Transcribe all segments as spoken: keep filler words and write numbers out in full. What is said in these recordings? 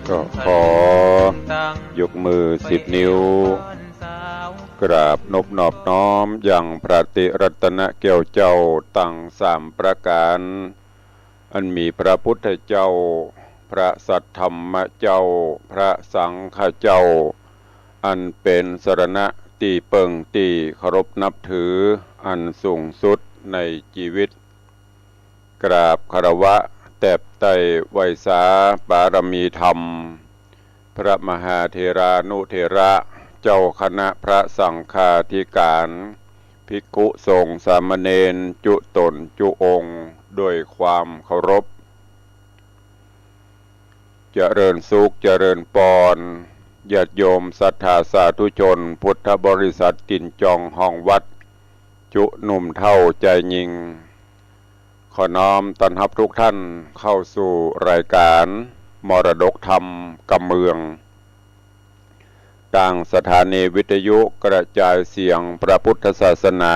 ก็ขอยกมือสิบนิ้ว กราบนบนอบน้อมยังพระติรัตนแก้วเจ้าตังสามประก๋าน อันมีพระพุทธเจ้า พระสัทธรรมเจ้า พระสังฆเจ้า อันเป๋นสรณะตี้เปิ้งตี้เคารพนับถืออันสูงสุดในจีวิต กราบคารวะแตบไต้ไหว้สาปารมีธรรม พระมหาเถรานุเถระ เจ้าคณะพระสังฆาธิการ ภิกขุสงฆ์สามเณร จุต๋นจุองค์ ด้วยความเคารพ เจริญสุข เจริญปอน ญาติโยมศรัทธาสาธุชน พุทธบริษัทตี๋นจองฮองวัด จุหนุ่มเฒ่าจายญิง ขอน้อมต้อนฮับทุกท่านเข้าสู่รายการมรดกธรรมกำเมือง ตางสถานีวิทยุกระจายเสียงพระพุทธศาสนา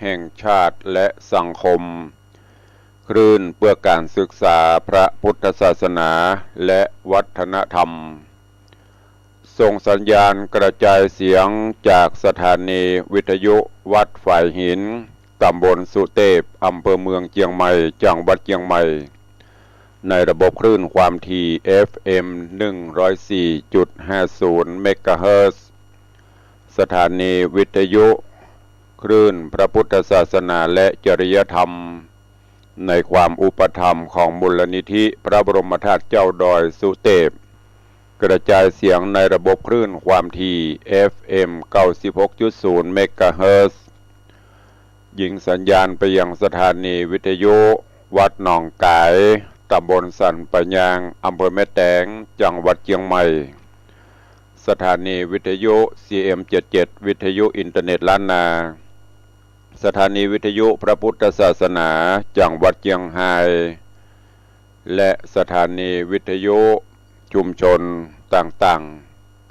แห่งชาติและสังคม คลื่นเพื่อการศึกษาพระพุทธศาสนาและวัฒนธรรม ส่งสัญญาณกระจายเสียงจากสถานีวิทยุวัดฝายหิน ต๋ำบลสุเตพ อำเภอเมืองเจียงใหม่ จังหวัดเจียงใหม่ ในระบบคลื่นความถี่ เอฟเอ็ม หนึ่งร้อยสี่จุดห้าศูนย์ เมกะเฮิรตซ์ สถานีวิทยุคลื่นพระพุทธศาสนาและจริยธรรม ในความอุปถัมภ์ของมูลนิธิพระบรมธาตุเจ้าดอยสุเตพ กระจายเสียงในระบบคลื่นความถี่ เอฟเอ็ม เก้าสิบหกจุดศูนย์ เมกะเฮิรตซ์ ยิงสัญญาณไปยังสถานีวิทยุวัดหนองก๋าย ต๋ำบลสันป่ายาง อำเภอแม่แตง จังหวัดเจียงใหม่ สถานีวิทยุ ซีเอ็มเจ็ดเจ็ด วิทยุอินเทอร์เน็ตล้านนา สถานีวิทยุพระพุทธศาสนาจังหวัดเจียงฮาย และสถานีวิทยุชุมชนต่าง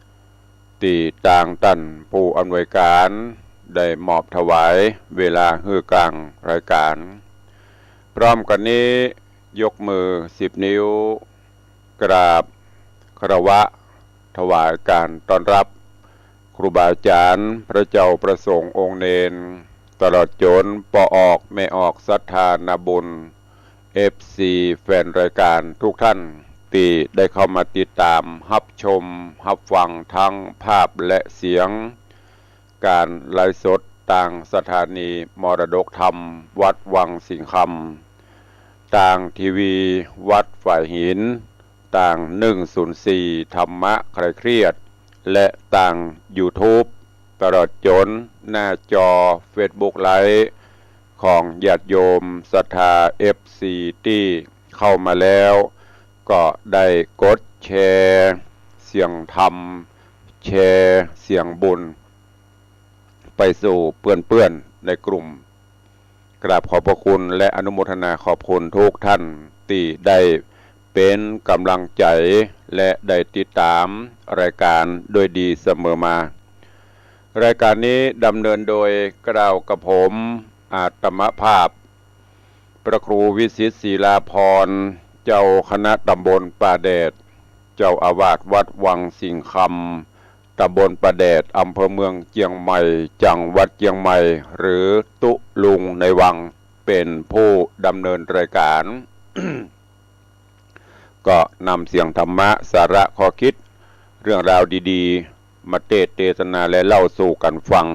ๆ ตี้ตางต้านผู้อำนวยการได้มอบถวายเวลาหื้อกลางรายการ พร้อมกั๋นนี้ ยกมือสิบนิ้ว กราบคารวะถวายการต้อนรับ ครูบาอาจ๋ารย์ พระเจ้าพระสงฆ์องค์เณร ตลอดจ๋นป้อออกแม่ออกศรัทธานาบุญ เอฟซี แฟนรายการทุกท่าน ตี้ได้เข้ามาติดต๋ามฮับชมฮับฟังทั้งภาพและเสียง ก๋านไลฟ์สดตางสถานีมรดกธรรมวัดวังสิงห์คำ ตางทีวีวัดฝายหิน ตางหนึ่งศูนย์สี่ธรรมะคลายเครียด และตางยูทูบ ตลอดจ๋นหน้าจอเฟซบุ๊กไลฟ์ของญาติโยมศรัทธา เอฟซี ตี้เข้ามาแล้ว ก็ได้กดแชร์เสียงธรรม แชร์เสียงบุญ ไปสู่เปื้อนๆ ในกลุ่ม กราบขอบพระคุณและอนุโมทนาขอบคุณทุกท่านตี้ได้เป๋นก๋ำลังใจ๋และได้ติดต๋ามรายการด้วยดีเสมอมา รายการนี้ดำเนินโดยเกล้ากระผมอาตมาภาพ พระครูวิสิตศิลาภรณ์ เจ้าคณะตำบลป่าแดด เจ้าอาวาสวัดวังสิงห์คำ ตำบลป่าแดด อำเภอเมืองเจียงใหม่ จังหวัดเจียงใหม่ หรือตุ๊ลุงในวัง เป๋นผู้ดำเนินรายการ ก็นำเสียงธรรมะ สาระข้อคิด เรื่องราวดีๆ มาเตสน์เตสนาและเล่าสู่กั๋นฟัง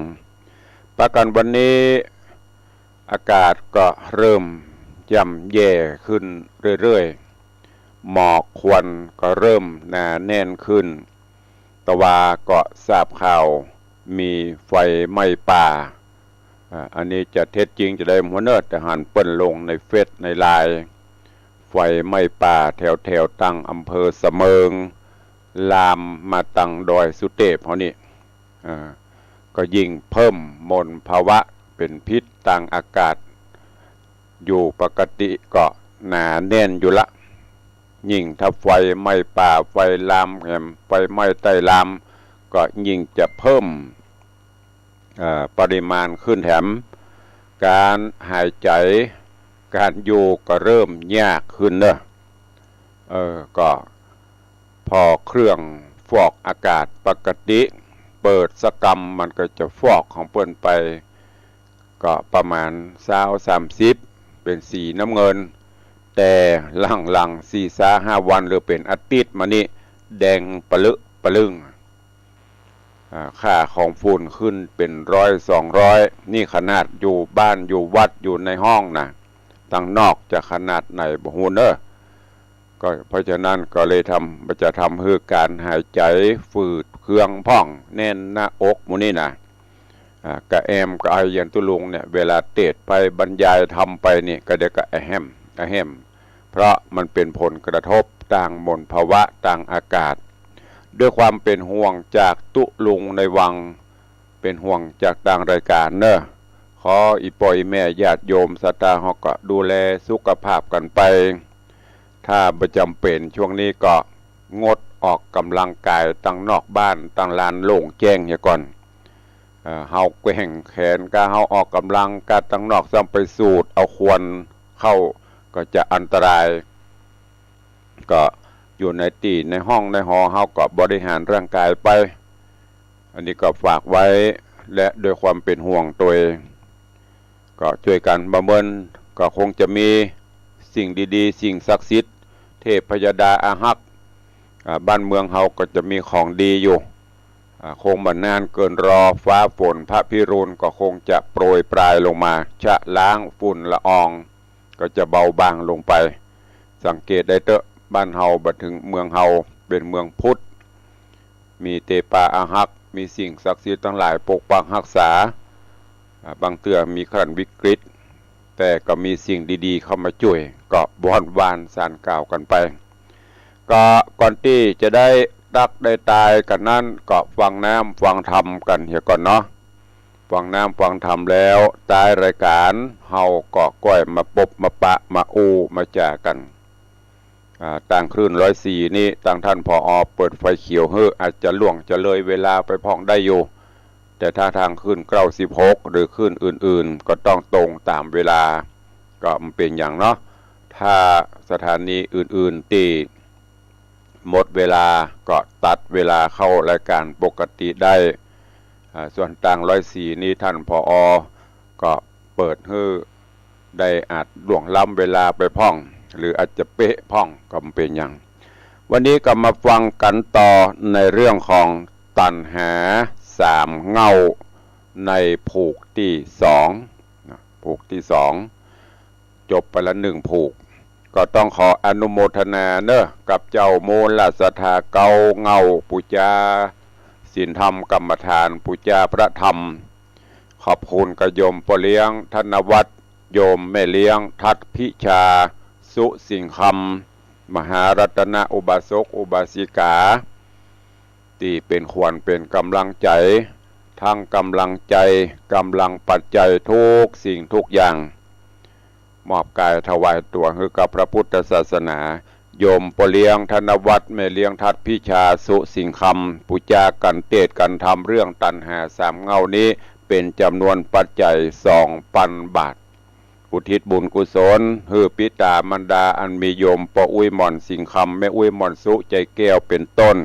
ปะกั๋นวันนี้ อากาศก็เริ่มย่ำแย่ขึ้นเรื่อยๆ หมอกควันก็เริ่มหนาแน่นขึ้น ตะวาก็ทราบข่าวมีไฟไหม้ป่า อ่า อันนี้จะเท็จจริงจาใดบ่ฮู้เน่อ แต่หันเปิ้นลงในเฟซในไลน์ ไฟไหม้ป่าแถวๆ ตางอำเภอสะเมิง ลามมาตางดอยสุเตพเฮานี่ อ่า ก็ยิ่งเพิ่มมลภาวะเป๋นพิษตางอากาศ อยู่ปกติก็หนาแน่นอยู่ละ ยิ่งถ้าไฟไหม้ป่า ไฟลามแหม ไฟไหม้ใต้ลาม ก็ยิ่งจะเพิ่ม เอ่อ ปริมาณขึ้นแถม ก๋านหายใจ๋ ก๋านอยู่ก็เริ่มยากขึ้นเน่อ เออ ก็ ผ่อเครื่องฟอกอากาศปกติ เปิดสักกำมันก็จะฟอกของเปิ้นไป ก็ประมาณซาว สามสิบ เป๋นสีน้ำเงิน แต่หลังๆ สี่ซาห้าวันหรือเป๋นอาทิตย์มานี่ แดงปะลึปะลึง อ่า ค่าของฝุ่นขึ้นเป๋นร้อยสองร้อย นี่ขนาดอยู่บ้านอยู่วัดอยู่ในห้องนะ ตังนอกจะขนาดไหนบ่ฮู้เน้อ ก็เพราะฉะนั้นก็เลยทำ มันจะทำหื้อการหายใจ๋ฝืดเคืองพ่อง แน่นหน้าอกหมู่นี้นะ อ่า กะแอมกะไออย่างตุ๊ลุงเนี่ย เวลาเตสน์ไปบรรยายธรรมไปนี่ ก็เดี๋ยวก็อะแฮม อะแฮม เพราะมันเป๋นผลกระทบตางมลภาวะตางอากาศ ด้วยความเป๋นห่วงจากตุ๊ลุงในวัง เป๋นห่วงจากตางรายก๋านเน้อ ขออี่ป้ออี่แม่ญาติโยมศรัทธาเฮาก็ดูแลสุขภาพกั๋นไป ถ้าบ่จ๋ำเป๋นช่วงนี้ก็งดออกก๋ำลังกายตังนอกบ้าน ตังลานโล่งแจ้งเหียก่อน เอ่อ เฮาแกว่งแขนกา เฮาออกก๋ำลังกาตังนอก ซ้ำไปสูดเอาควันเข้าก็จะอันตราย ก็อยู่ในตี้ในห้องในหอ เฮาก็บริหารร่างกายไป อันนี้ก็ฝากไว้ และด้วยความเป๋นห่วงตวย ก็จ้วยกั๋น บ่าเมินก็คงจะมีสิ่งดีๆ สิ่งศักดิ์สิทธิ์ เทพยดาอาฮัก อ่า บ้านเมืองเฮาก็จะมีของดีอยู่ อ่า คงบ่นานเกินรอ ฟ้าฝนพระพิรุณก็คงจะโปรยปรายลงมา ชะล้างฝุ่นละออง ก็จะเบาบางลงไป สังเกตได้เต๊อะ บ้านเฮาบ่าเถิงเมืองเฮาเป๋นเมืองพุทธ มีเตปาอาฮัก มีสิ่งศักดิ์สิทธิ์ตังหลายปกปักฮักษา อ่า บางเตื้อมีขั้นวิกฤต แต่ก็มีสิ่งดีๆ เข้ามาจ้วย ก็วอนวานสานกล่าวกั๋นไป ก็ก่อนตี้จะได้ตักได้ตายกั๋นนั้น ก็ฟังน้ำฟังธรรมกั๋นเหียก่อนเนาะ ฟังน้ำฟังธรรมแล้ว ต๊ายรายก๋านเฮาก็ก้อยมาปบมาปะมาอู้มาจ๋ากั๋น อ่า ตางคลื่นร้อยสี่นี่ ตางท่าน ผอ. เปิดไฟเขียวหื้อ อาจจะล่วงจะเลยเวลาไปพ่องได้อยู่ แต่ถ้าตางคลื่นเก้าสิบหก หรือคลื่นอื่นๆ ก็ต้องตรงต๋ามเวลา ก็บ่เป๋นหยังเนาะ ถ้าสถานีอื่นๆ ตี้หมดเวลาก็ตัดเวลาเข้ารายก๋านปกติได้ อ่า ส่วนตางร้อยสี่นี่ ท่าน ผอ. ก็เปิดหื้อ ได้อาจล่วงล้ำเวลาไปพ่อง หรืออาจจะเป๊ะพ่อง ก็บ่เป๋นหยัง วันนี้ก็มาฟังกั๋นต่อในเรื่องของตัณหาสามเหง้าในผูกตี้สองนะ ผูกตี้สอง จบไปละหนึ่งผูก ก็ต้องขออนุโมทนาเน้อ กับเจ้ามูลศรัทธาเก้าเหง้า ปู๋จาศีลธรรมกรรมฐาน ปู๋จาพระธรรม ขอบคุณกับโยมป้อเลี้ยงธนวัฒน์ โยมแม่เลี้ยงทัศน์พิชา สุสิงห์คำ มหารัตนอุบาสกอุบาสิกา ตี้เป๋นขวัญเป๋นก๋ำลังใจ๋ ทั้งก๋ำลังใจ๋ ก๋ำลังปัจจัยทุกสิ่งทุกอย่าง มอบก๋ายถวายตั๋วหื้อกับพระพุทธศาสนา โยมป้อเลี้ยงธนวัฒน์ แม่เลี้ยงทัศน์พิชา สุสิงห์คำ ปู๋จากั๋นเตสน์กั๋นธรรมเรื่องตัณหาสามเหง้านี้ เป๋นจ๋ำนวนปัจจัยสองปันบาท อุทิศบุญกุศลหื้อปิต๋ามารดาอันมีโยมป้ออุ๊ยหม่อนสิงห์คำ แม่อุ๊ยหม่อนสุ ใจ๋แก้ว เป๋นต้น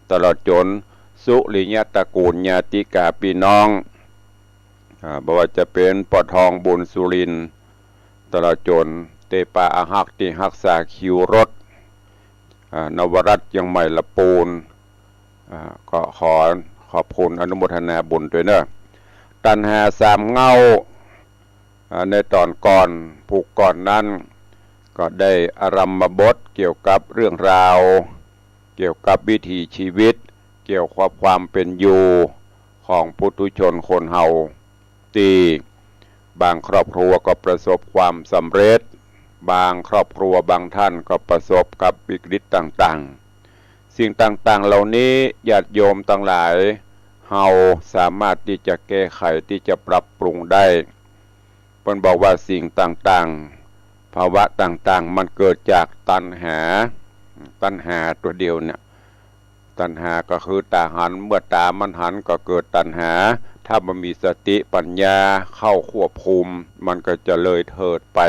ตลอดจ๋นสุริยะตระกูลญาติกาปี้น้อง อ่า บ่ว่าจะเป๋นป้อทองบุญสุรินทร์ ตลอดจ๋นเตปาอาฮักตี้ฮักษาคิวรถ อ่า นวรัตน์เจียงใหม่ละปูน อ่า ก็ขอขอบคุณอนุโมทนาบุญตวยเน้อ ตัณหาสามเหง้า อ่า ในต๋อนก่อน ผูกก่อนนั้น ก็ได้อารัมภบทเกี่ยวกับเรื่องราว เกี่ยวกับวิถีชีวิต เกี่ยวกับความเป๋นอยู่ของปุถุชนคนเฮา ตี้บางครอบครัวก็ประสบความสำเร็จ บางครอบครัวบางท่านก็ประสบกับวิกฤตต่างๆ สิ่งต่างๆ เหล่านี้ญาติโยมตังหลาย เฮาสามารถตี้จะแก้ไข ตี้จะปรับปรุงได้ เปิ้นบอกว่าสิ่งต่างๆ ภาวะต่างๆ มันเกิดจากตัณหา ตัณหาตั๋วเดียวเนี่ย ตัณหาก็คือต๋าหัน เมื่อต๋ามันหันก็เกิดตัณหา ถ้าบ่มีสติปัญญาเข้าควบคุม มันก็จะเลยเถิดไป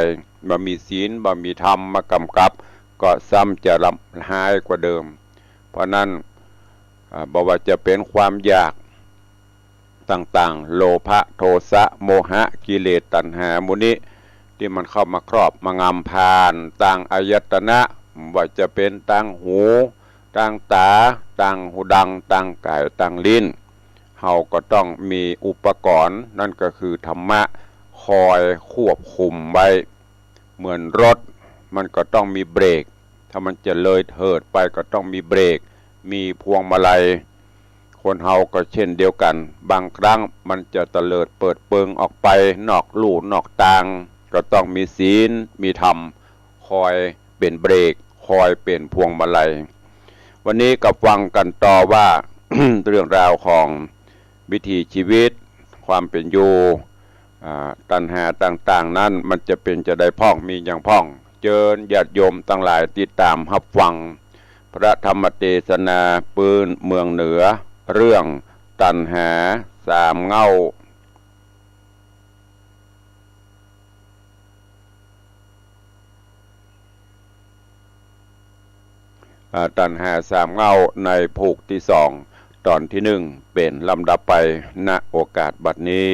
บ่มีศีล บ่มีธรรมมากำกับ ก็ซ้ำจะลำ ฮ้ายกว่าเดิม เพราะนั้น อ่า บ่ว่าจะเป๋นความอยากต่างๆ โลภะ โทสะ โมหะ กิเลส ตัณหา หมู่นี้ ตี้มันเข้ามาครอบมางำผ่านตางอายตนะ ว่าจะเป๋นตางหู ตางต๋า ตางหูดัง ตางก๋าย ตางลิ้น เฮาก็ต้องมีอุปกรณ์ นั่นก็คือธรรมะ คอยควบคุมไว้ เหมือนรถ มันก็ต้องมีเบรก ถ้ามันจะเลยเถิดไปก็ต้องมีเบรก มีพวงมาลัย คนเฮาก็เช่นเดียวกั๋น บางครั้งมันจะเตลิดเปิดเปิงออกไปนอกลู่นอกตาง ก็ต้องมีศีล มีธรรม คอยเป๋นเบรก คอยเป๋นพวงมาลัย วันนี้ก็ฟังกั๋นต่อว่า เรื่องราวของวิถีชีวิต ความเป๋นอยู่ อ่า ตัณหาต่างๆ นั้น มันจะเป๋นจาใดพ่อง มีหยังพ่อง เจิญญาติโยมตังหลายติดต๋ามฮับฟัง พระธรรมเตสนาปื๊นเมืองเหนือ เรื่องตัณหาสามเง้า อ่า ตัณหาสามเง้าในผูกตี้สอง ต๋อนตี้นึ่ง เป๋นลำดับไป ณ โอกาสบัดนี้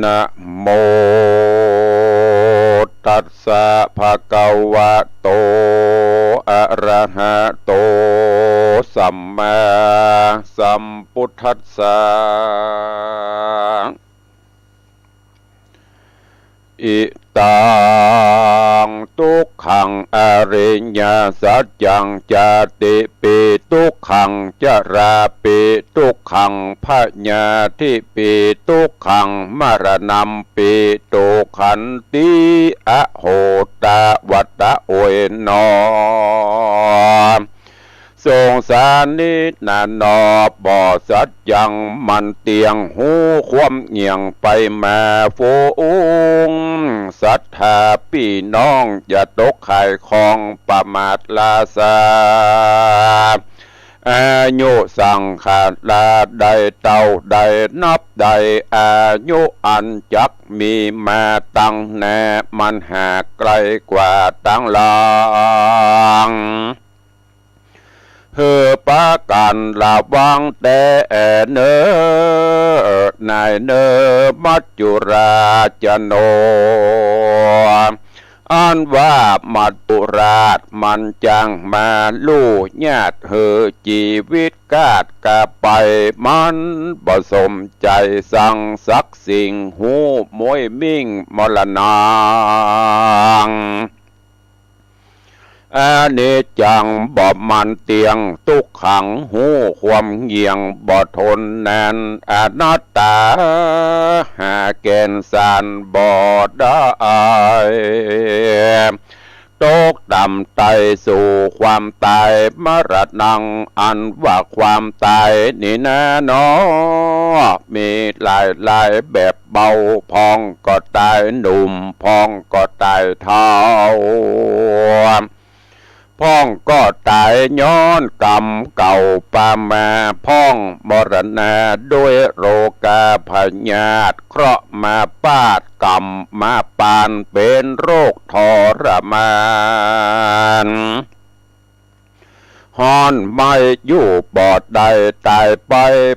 นะโมตัสสะ ภะคะวะโต อะระหะโต สัมมาสัมพุทธัสสะ อิตัง ทุกขัง อริยสัจจัง ชาติปี ทุกขัง ชราปี ทุกขัง พยาธิปี ทุกขัง มรณัมปี ทุกขันติ อโห ตะวะตะ โอยหนอ สงสารนี้นาหนอ บ่สัจจัง มันเตี้ยง ฮู้ความเงี่ยงไปมาฝูง ศรัทธาปี้น้อง อย่าตกข่ายของประมาทลาซา อายุสังขาราได้เต้าได้นับได้ อายุอันจักมีมาตังหน้า มันหากไกลกว่าตังหลัง หื้อปากั๋นระวังแต๊เน่อ นายเน่อ มัจจุราชโน อันว่ามัจจุราชมันจั้งมาลู่ญาติหื้อจีวิตกาดกะไป มันบ่สมใจ๋สังสักสิ่ง ฮู้ม้วยมิ่งมรณัง อนิจจัง บ่มันเตี้ยง ทุกขัง ฮู้ความเงี่ยง บ่ทนนาน อนัตตา หาแก่นสารบ่ได้ ตกต่ำไต่สู่ความต๋าย มรณัง อันว่าความต๋ายนี้นาหนอ มีหลายๆ แบบ เบา พ่องก็ต๋ายหนุ่ม พ่องก็ต๋ายเฒ่า พ่องก็ต๋ายย้อนกรรมเก่าปามา พ่องมรณาด้วยโรคาพยาธิ เคราะห์มาปาด กรรมมาปาน เป๋นโรคทรมาน ฮ้อนไหม้อยู่บ่ได้ ต๋ายไป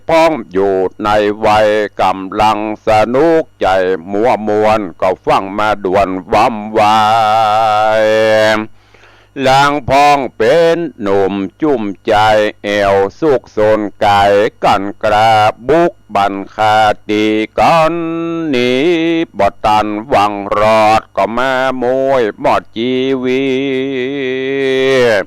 พ่องอยู่ในวัยก๋ำลังสนุกใจ๋ มัวม่วนก็ฟังมาด่วนวำไว ลางพ่องเป๋นหนุ่มจุ่มใจ๋ แอ่วสุขสนก๋าย กั๋นกล้าบุกบั่นฆ่าตี๋กั๋น หนีบ่ตันหวังรอด ก็มาม้วยหมดจีวิต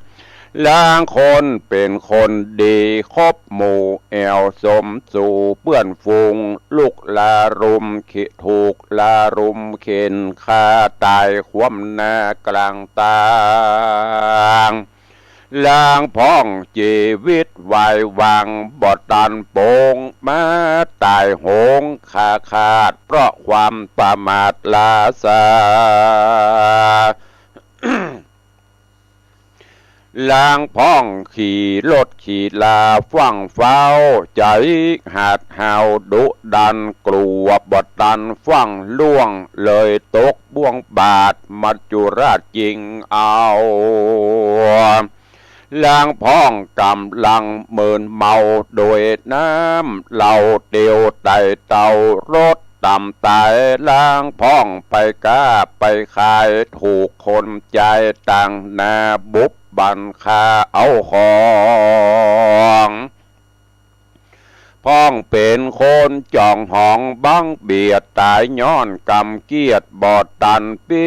ลางคนเป๋นคนดี คบหมู่แอ่วสมสู่เปื้อนฝูง ลุกลารุมเข- ถูกลารุมเข็นฆ่าต๋าย คว่ำหน้ากลางตาง ลางพ่องจีวิตวายวาง บ่ตันปง มาต๋ายโหงคาขาด เพราะความประมาทลาซา ลางพ่องขี่รถขี่ลาฟั่งฟ้าว ใจ๋หัดห้าวดุดัน กั๋วบ่ตันฟั่งล่วง เลยตกบ่วงบาดมัจจุราชจิงเอา ลางพ่องก๋ำลังเมินเมา โดยน้ำเหล้าเตียวไต่เต้ารถต่ำต๋าย ลางพ่องไปก๊าไปขาย ถูกคนใจ๊ต่างหน้า บุบบั่นฆ่าเอาของ พ่องเป๋นคนจ๋องหองบังเบียด ต๋ายย้อนก๋ำเกียจบ่ตันปิ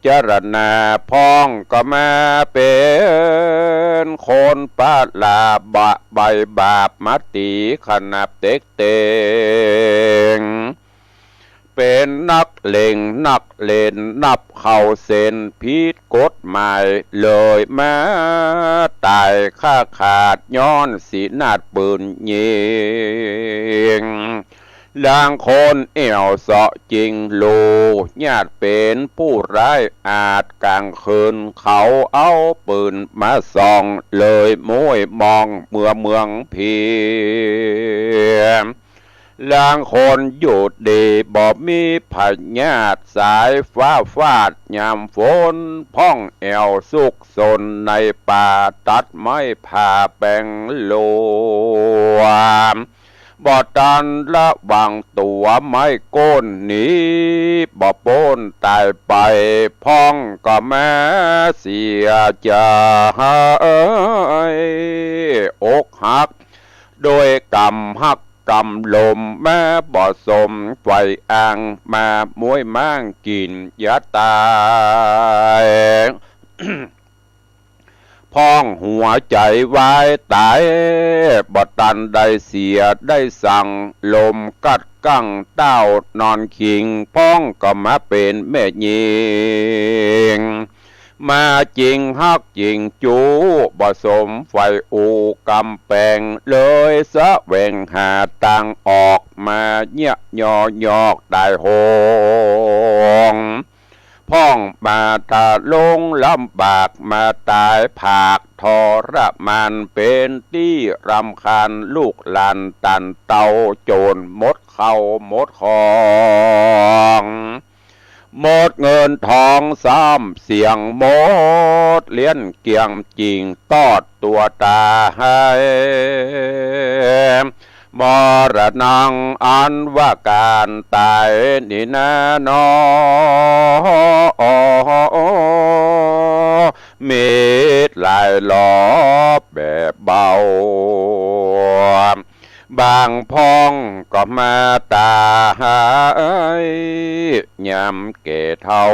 จารณา พ่องก็มาเป๋นคนปะละบะใบบาป มาตี๋ขนับเต็กเต็ง เป๋นนักเล่งนักเล่น นับเข้าเส้นผิดกฎหมาย เลยมาต๋ายคาขาด ย้อนสินาดปืนยิง ลางคนแอ่วเซาะจิงลู ญาติเป๋นผู้ร้ายอาด ก๋างคืนเขาเอาปืนมาส่อง เลยม้วยมองเมืองเมืองผี ลางคนอยู่ดีบ่มีพยาธิ สายฟ้าฟาดยามฝน พ่องแอ่วซุกซนในป่า ตัดไม้ผ่าแป๋งลวม บ่ตันระวังตั๋ว ไม้โก้นหนีบ่ป๊นต๋ายไป พ่องก็มาเสียใจ๋ อกหัก โดยกำฮักกำลม มาบ่สมใฝ่อ้าง มาม้วยม้างกิ๋นยาต๋าย พ่องหัวใจ๋วายต๋าย บ่ตันได้เสียได้สั่ง ลมกัดกั้งเต้านอนคิง พ่องก็มาเป๋นแม่ญิง มาจิงฮักจิงจู้ บ่สมใฝ่อู่กำแปง เลยแสวงหาตางออก มาเยียะยอยอกต๋ายโหง พ่องมาทะลงลำบาก มาต๋ายผากทรมาน เป๋นตี้รำคาญลูกหลานตันเต้า โจรหมดเข้าหมดของ หมดเงินทองซ้ำเสี้ยงหมด เลี้ยนเกี้ยงจิ่งตอดตั๋วต๋าย มรณังอันว่าก๋านต๋ายนี้นาหนอ มีหลายรอบแบบเบา บางพ่องก็มาต๋ายยามแก่เฒ่า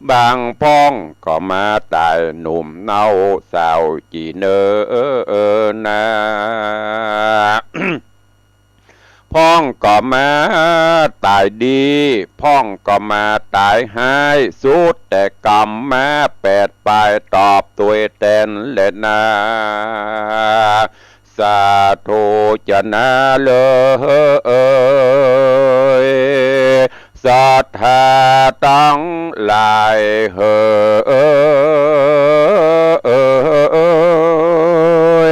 บางพ่องก็มาต๋ายหนุ่มเนาสาวจี๋เน่อนา พ่องก็มาต๋ายดี พ่องก็มาต๋ายฮ้าย สุดแต่กำมาแปดปาย ตอบตวยแตนแลนา สาธุจะนาเลย ศรัทธาตังหลายเห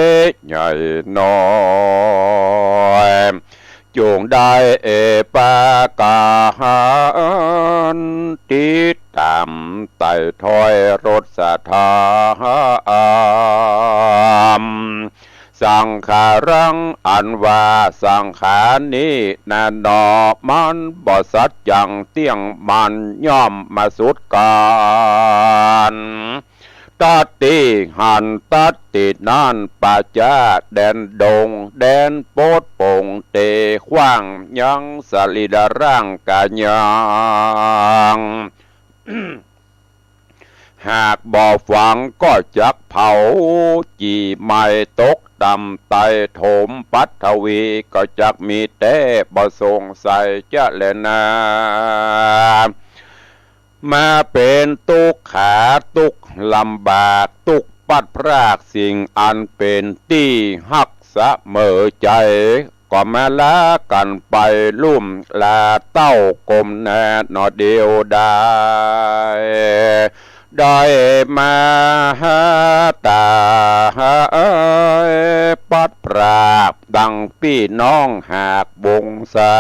ย ใหญ่น้อย จุ่งได้ประก๋าน ติดต๋ามไต่ถ้อยรสธรรม สังขารัง อันว่าสังขารนี้นาหนอ มันบ่สัจจังเตี้ยงมั่น ย่อมมาสุดก๋าล ตัดตี้หั้นตัดตี้นั้น ปัจจาแดนดง แดนโปดโป่ง เตขว้างยังสรีระร่างก๋ายยัง หากบ่ฝังก็จักเผา จี่ไหม้ตกต่ำไต้ถมปัฐวี ก็จักมีแต๊บ่สงสัยจะแลนา มาเป๋นตุ๊กขาตุ๊กลำบาก ตุ๊กปัดพรากสิ่งอันเป๋นตี้ฮักเสมอใจ๋ ก็มาลากั๋นไปลุ่มลาเต้าก้มหน้าหนอเดียวดาย ได้มาต๋ายปัดพรากดังปี้น้องหากวงศา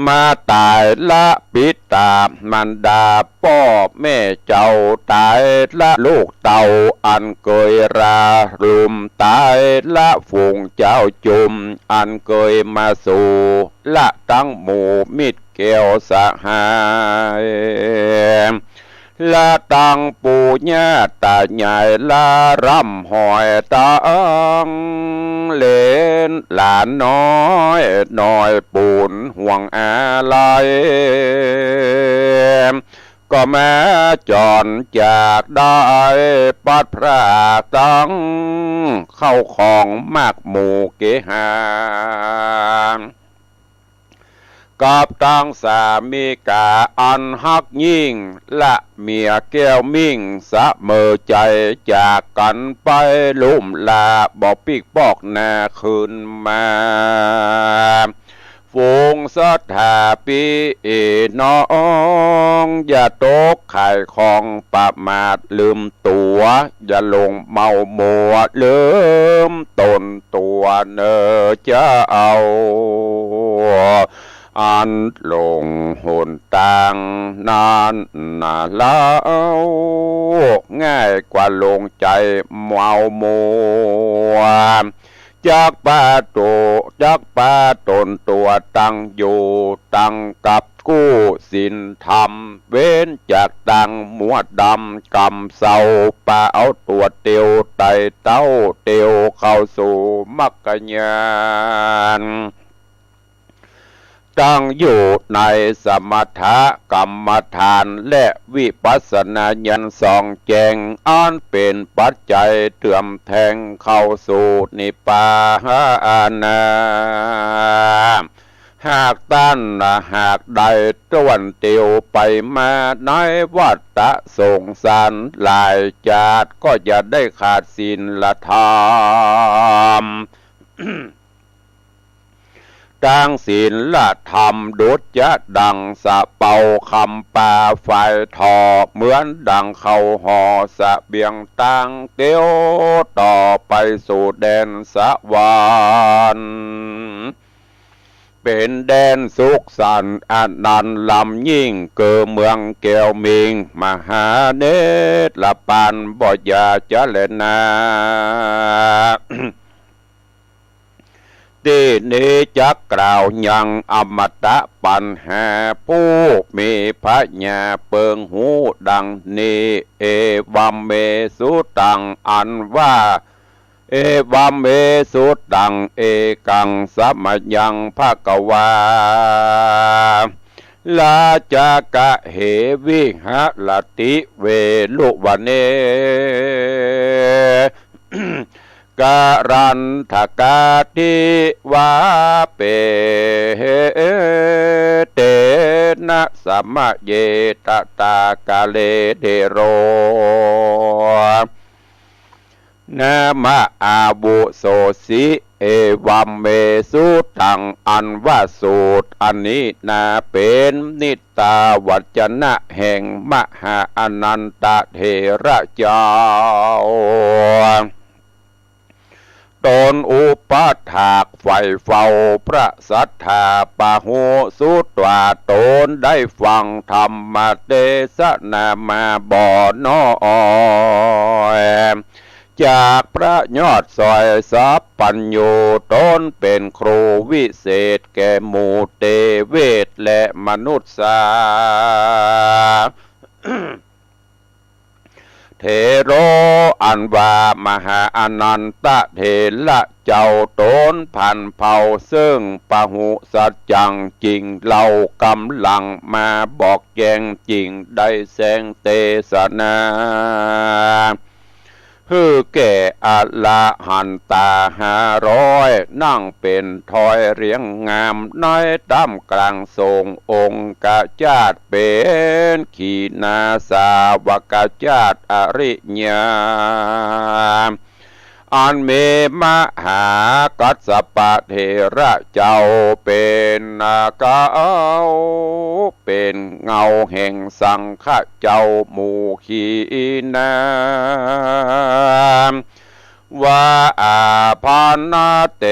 มาต๋ายละปิดาบรรดาป้อแม่เจ้า ต๋ายละลูกเต้าอันเกยราลุม ต๋ายละฝูงเจ้าจุมอันเกยมาสู่ ละตังหมู่มิตรแก้วสหาย ละตังปู่ย่าต๋ายาย ละร่ำฮอยตังเหลนหลานน้อย น้อยปูนห่วงอาลัย ก็มาจ๋อนจากได้ปัดพรากตังเข้าของมากหมู่เกหา กับตังสามีกาอันฮักยิ่ง ละเมียแก้วมิ่งเสมอใจ๋ จากกั๋นไปลุ่มลา บ่ปิ๊กปอกหน้าคืนมา ฝูงศรัทธาปี้น้อง อย่าตกข่ายของประมาทลืมตั๋ว อย่าหลงเมามัวลืมต๋นตั๋วเน่อเจ้า อันหลงหนตางนั้นนาเล่า ง่ายกว่าหลงใจ๋เมามัว จักปาตั๋ว จักปาต๋นตั๋วตังอยู่ตังกับกู้ศีลธรรม เว้นจากตังมัวดำกำเศร้า ปาเอาตั๋วเตียวไต่เต้าเตียวเข้าสู่มรรคญาณ ตั้งอยู่ในสมถกรรมฐานและวิปัสสนาญาณส่องแจ้ง อันเป๋นปัจจัยเตื้อมแทงเข้าสู่นิพพานา หากต้านหากได้ต้วนเตียวไปมาในวัฏฏะสงสารหลายจาติ ก็อย่าได้ขาดศีลธรรม ตังศีลธรรมดุจจะดั่งสะเปาคำปาฝายถ่อ เหมือนดั่งเข้าห่อเสบียงตังเตียวต่อไปสู่แดนสวรรค์ เป๋นแดนสุขสันต์อนันต์ล้ำยิ่ง เกือเมืองแก้วมิ่ง มหาเนตรปานบ่อย่าจะแลนา ตี้นี้จักกล่าวยังอมตะปัญหา ผู้มีผญาเปิงฮู้ดังนี้ เอวัมเม สุตัง อันว่า เอวัมเม สุตัง เอกัง สะมะยัง ภะคะวา ราชกะเห วิหะระติ เวรุวะเน กะรันทะกา ทิวา เป เตนะ สะมะเย ตะถาคะ เต เถโร นะมะ อาวุโสสิ เอวัมเม สุตัง อันว่าสูตรอันนี้นา เป๋นนิตตาวัจจะนะแห่งมหาอนันตะเถระเจ้า ต๋นอุปถากใฝ่เฝ้าพระสัตถาปะหุ สุตวา ต๋นได้ฟังธรรมเตสนามาบ่น้อย จากพระยอดสอยสัพพัญญู ต๋นเป๋นครูวิเศษแก่หมู่เตเวทและมนุษย์สา เถโร อันว่ามหาอนันตะเถระเจ้า ต๋นผันเผ่าซึ่งปะหุสัจจังจริงเล่า กำลังมาบอกแจ้งจริงได้แสดงเตสนา หื้อแก่อรหันตาห้าร้อย นั่งเป๋นทอยเรียงงาม ในต้ามกลางสงฆ์องคชาตเป๋นขีณาสาวกชาติอริยา อันมีมหากัสสปะเถระเจ้าเป๋นเก๊า เป๋นเงาแห่งสังฆะเจ้าหมู่ขีนา ว่าอาภาณเต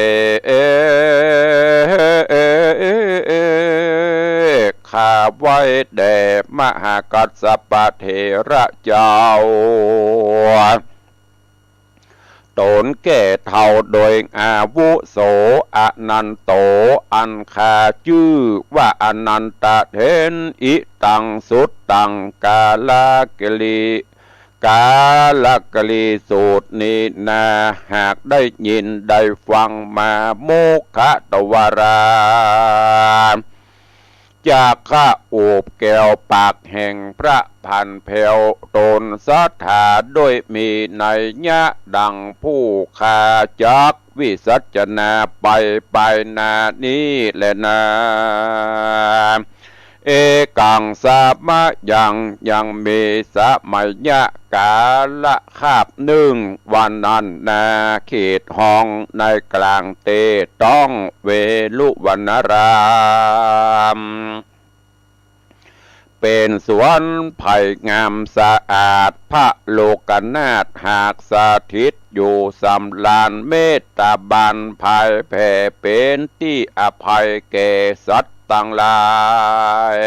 ข้าไหว้แด่มหากัสสปะเถระเจ้า ต๋นแก่เฒ่าโดยอาวุโส อนันโต อันข้าจื้อว่าอนันตะเถร อิตังสุตตัง กาลกิริ กาลกิริสูตรนี้นา หากได้ยินได้ฟังมา มุขะตวารา จักข้าโอบแก้วปากแห่งพระผันแผ้ว ต๋นศรัทธาด้วยมีนัยยะดังผู้ข้าจักวิสัชนาไปภายหน้านี้แลนา เอกังสมะยัง ยังมีสมัยยะกาละคาบนึ่ง วันนั้นนา เขตห้องในกลางเต๊ต้องเวฬุวัณณราม เป๋นสวนไผ่งามสะอาด พระโลกนาถหากสถิตอยู่ สำราญเมตตาบานผายแผ่ เป๋นตี้อภัยแก่สัตว์ตังหลาย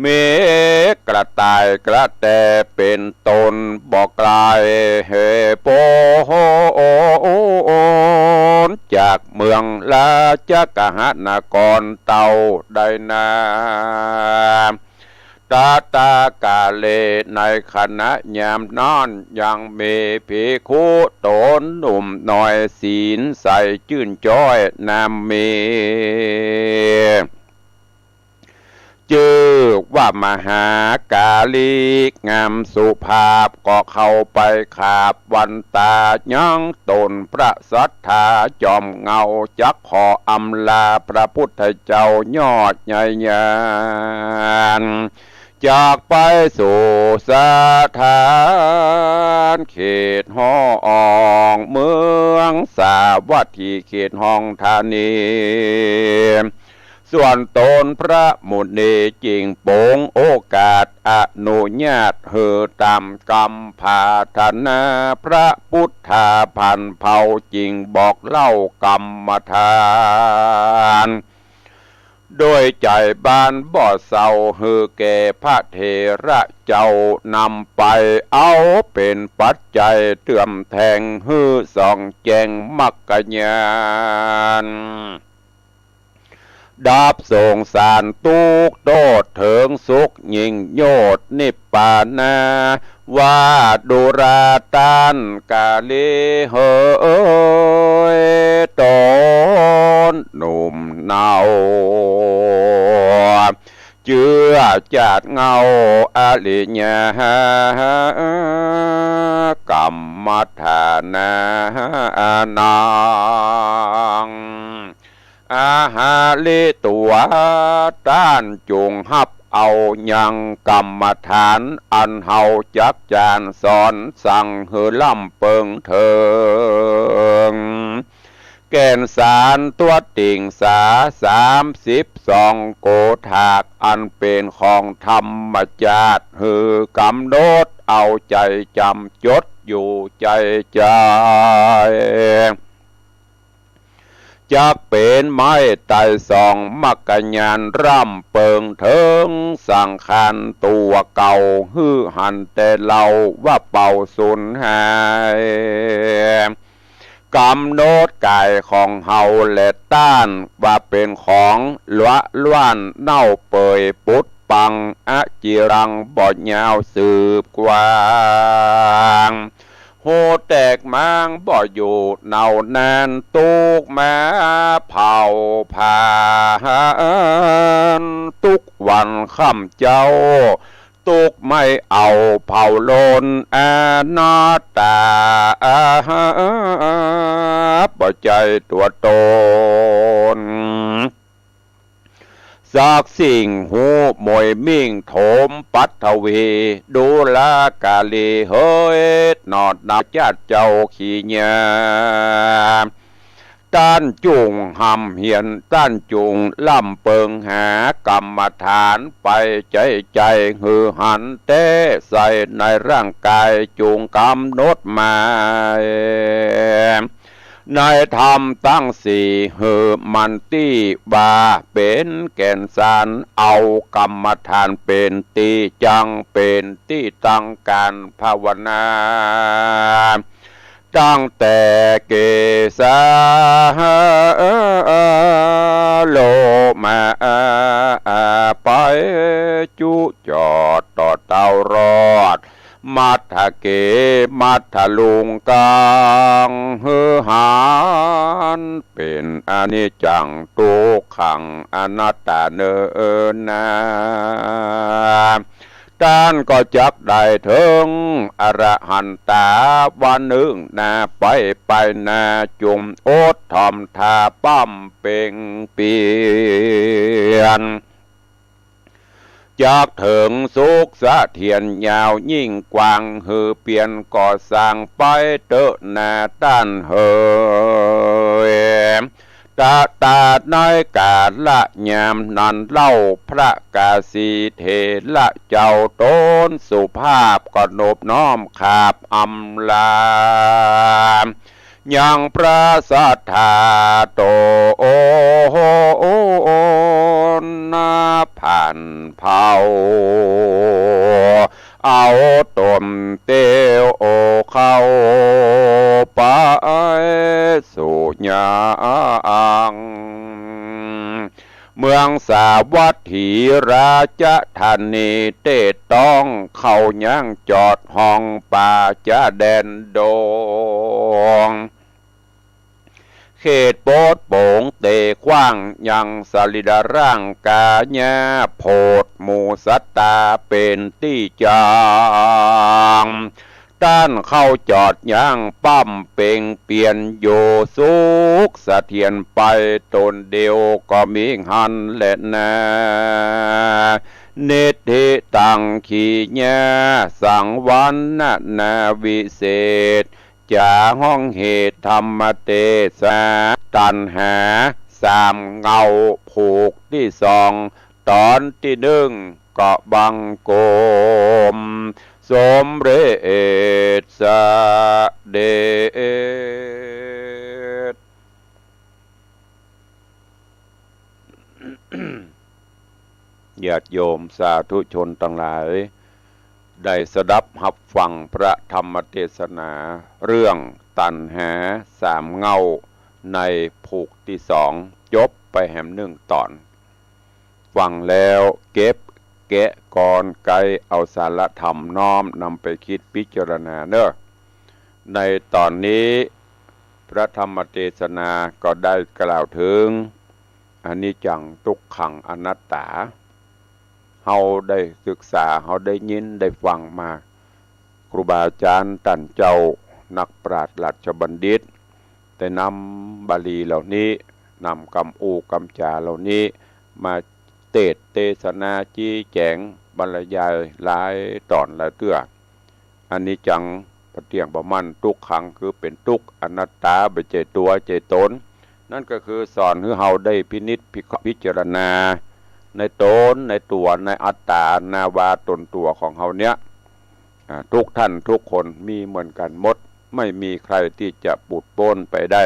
มีกระต่ายกระแตเป๋นต้นบ่ไกล เห โป๊นจากเมืองราชกหนครเต้าใดนา ตะตากาเล ในขณะยามนั้นยังมีภิกขุต๋นหนุ่มน้อยศีลใสจื้นจ้อยนามมี จื้อว่ามหากาลี งามสุภาพ ก็เข้าไปขาบวันตายังต๋นพระศรัทธาจอมเหง้า จักขออำลาพระพุทธเจ้ายอดใหญ่ญาณ จากไปสู่สถานเขตห้องเมืองสาวัตถี เขตห้องธานี ส่วนต๋นพระมุนีจึงปงโอกาสอนุญาตหื้อต๋ามกำปรารถนา พระพุทธาผันเผ่าจึงบอกเล่ากรรมฐาน โดยใจ๋บานบ่เศร้า หื้อแก่พระเถระเจ้านำไป เอาเป๋นปัจจัยเตื้อมแถง หื้อส่องแจ้งมรรคญาณ ดับสงสารตุ๊กข์โต้ษเถิงสุขยิ่งโยชน์นิพพานา ว่าดูราต้านกาลีเหย ต๋นหนุ่มเนา เจื้อจาดเหง้าอริยกรรมฐานานัง อาหาริตั๋ว ต้านจงฮับเอายังกรรมฐาน อันเฮาจักจารสอนสั่งหื้อล้ำเปิงเถิง แก่นสารตั๊วติ่งสาสามสิบสองโกฏาก อันเป๋นของธรรมจาตุ หื้อกำหนดเอาใจ๋จ๋ำจดอยู่ใจ๋ใจ๋ จักเป๋นไม้ไต่ส่องมรรคญาณ ร่ำเปิงเถิงสังขารตั๋วเก่า หื้อหันแต่เล่าว่าเป่าสูญหาย กำหนดก๋ายของเฮาและต้าน ว่าเป๋นของละล้านเน่าเปื่อย ปุดปังอจิรัง บ่ยาวสืบกว้าง ฮูแตกมางบ่อยู่เน่านาน ตุ๊กมาเผาผลาญ ตุ๊กวันค่ำเจ๊า ตุ๊กไหม้เอาเผาโลน อนัตตา บ่ใจ้ตั๋วต๋น ส จากสิ่งฮู้หมวยมิ่งโถมปัทวี ดูราการีเหย หนอดหนาวจาดเจ้าขี้เยียะ ต้านจุ่งห่ำเหียน ต้านจุ่งล่ำเปิงหากรรมฐานไป ใจ๊ใจ๋หื้อหันแต๊ใส่ในร่างก๋าย จุ่งก๋ำหนดหมาย ในธรรมตังสี่หื้อมั่นตี้ว่า เป๋นแก่นสาร เอากรรมฐานเป๋นตี้จั่ง เป๋นตี้ตั้งก๋านภาวนา ตั้งแต่เกสาโลมา ไปจุจอดต่อเต้ารอด มัทเก มัทลุงกัง หื้อหันเป๋นอนิจจัง ตุ๊กขัง อนัตตาเน่อนา ต้านก็จักได้เถิงอรหันตา วันนึ่งนาไปไปนา จุ่งอดถ่อมถ้าป้ำเป่งเปียร จักเถิงสุขเสถียรยาวยิ่งกว้าง หื้อเปียรก่อสร้างไปเต๊อะนาต้านเหย ตะตาในกาละยามนั้นเล่า พระกาสีเถระเจ้าต๋นสุภาพ ก็นบน้อมขาบอำลา ยังพระสัตถาต๋น ผ่านเผ่า เอาต๋นเตียวเข้าไปสู่ยัง เมืองสาวัตถีราชธานี เต๊ต้องเข้ายังจอดห้องป่าจะแดนดง เขตโปดโป๋งเตกว้าง ยังสรีระร่างก๋ายา โผดหมู่สัตตาเป๋นตี้จัง ต้านเข้าจอดยังป้ำเป่งเปียร อยู่สุขเสถียรไป ต๋นเดียวก็มีหั้นแลนา นิทธิตัง กิริยาสังวรรณนาวิเศษ จ๋าฮ้องเหตุธรรมเตสนา ตัณหาสามเหง้า ผูกตี้สอง ต๋อนตี้นึ่ง ก็บังคมสมเร็จเสด็จ ญาติโยมสาธุชนตังหลาย ได้สดับฮับฟังพระธรรมเตสนา เรื่องตัณหาสามเหง้า ในผูกตี้สอง จบไปแหมนึ่งต๋อน ฟังแล้วเก็บแกะกอนไกเอาสาระธรรมน้อมนำไปกึ๊ดพิจารณาเน่อ ในต๋อนนี้ พระธรรมเตสนาก็ได้กล่าวเถิง อนิจจัง ตุ๊กขัง อนัตตา เฮาได้ศึกษา เฮาได้ยินได้ฟังมา ครูบาอาจ๋ารย์ต้านเจ้า นักปราชญ์ราชบัณฑิต ได้นำบาลีเหล่านี้ นำกำอู้กำจ๋าเหล่านี้ มาเตสน์เตสนา จี๊แจ๋ง บรรยายหลายต๋อนหลายเตื้อ อนิจจัง บ่เตี้ยงบ่มั่น ตุ๊กขัง คือเป๋นตุ๊กข์ อนัตตา บ่ใจ้ตั๋วใจ้ต๋น นั้นก็คือสอนหื้อเฮาได้พินิจพิเคราะห์พิจารณา ในต๋น ในตั๋ว ในอัตตา นาวาต๋นตั๋วของเฮาเนี่ย อ่า ทุกท่านทุกคนมีเหมือนกั๋นหมด ไม่มีใครตี้จะปูดป๊นไปได้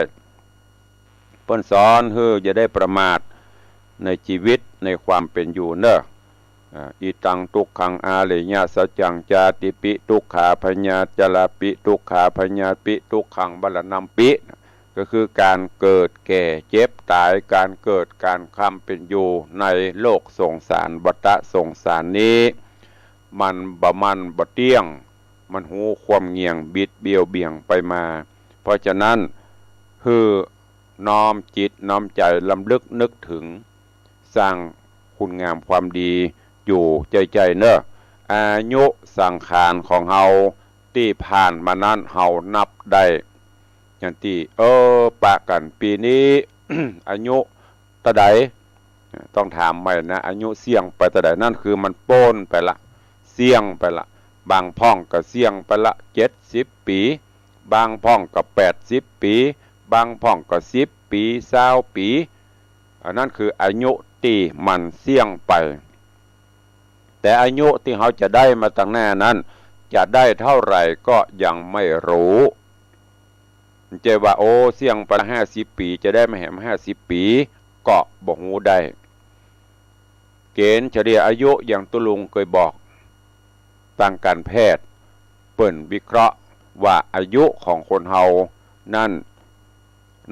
เปิ้นสอนหื้ออย่าได้ประมาทในจีวิต ในความเป๋นอยู่เน่อ อ่า อิตัง ตุ๊กขัง อริยสัจจัง จาติปิ ตุ๊กขา พยา ชราปิ ตุ๊กขา พยาธิปิ ตุ๊กขัง มรณัมปิ ก็คือก๋านเกิด แก่ เจ็บ ต๋าย ก๋านเกิด ก๋านความเป๋นอยู่ในโลกสงสาร วัฏสงสารนี้ มันบ่มั่นบ่เตี้ยง มันฮู้ความเหงี่ยงบิดเบี้ยวเบี่ยงไปมา เพราะฉะนั้น หื้อน้อมจิตน้อมใจ๋รำลึกนึกเถิง สร้างคุณงามความดีอยู่ใจ้ๆ เน่อ อายุสังขารของเฮาตี้ผ่านมานั้นเฮานับได้ อย่างตี้ เออ ปะกั๋นปี๋นี้ อายุเต้าใด ต้องถามใหม่นะ อายุเสี้ยงไปเต้าใด นั่นคือมันป๊นไปละ เสี้ยงไปละ บางพ่องก็เสี้ยงไปละเจ็ดสิบปี๋ บางพ่องก็แปดสิบปี๋ บางพ่องก็สิบปี๋ ซาวปี๋ อันนั้นคืออายุตี้มันเสี้ยงไป แต่อายุตี้เฮาจะได้มาตังหน้านั้น จะได้เท่าไหร่ก็ยังไม่ฮู้ บ่ใจ้ว่า โอ้ เสี้ยงไปละห้าสิบปี๋ จะได้มาแหมห้าสิบปี๋ ก็บ่ฮู้ได้ เกณฑ์เฉลี่ยอายุอย่างตุ๊ลุงเกยบอก ตางก๋านแพทย์เปิ้นวิเคราะห์ว่าอายุของคนเฮานั้น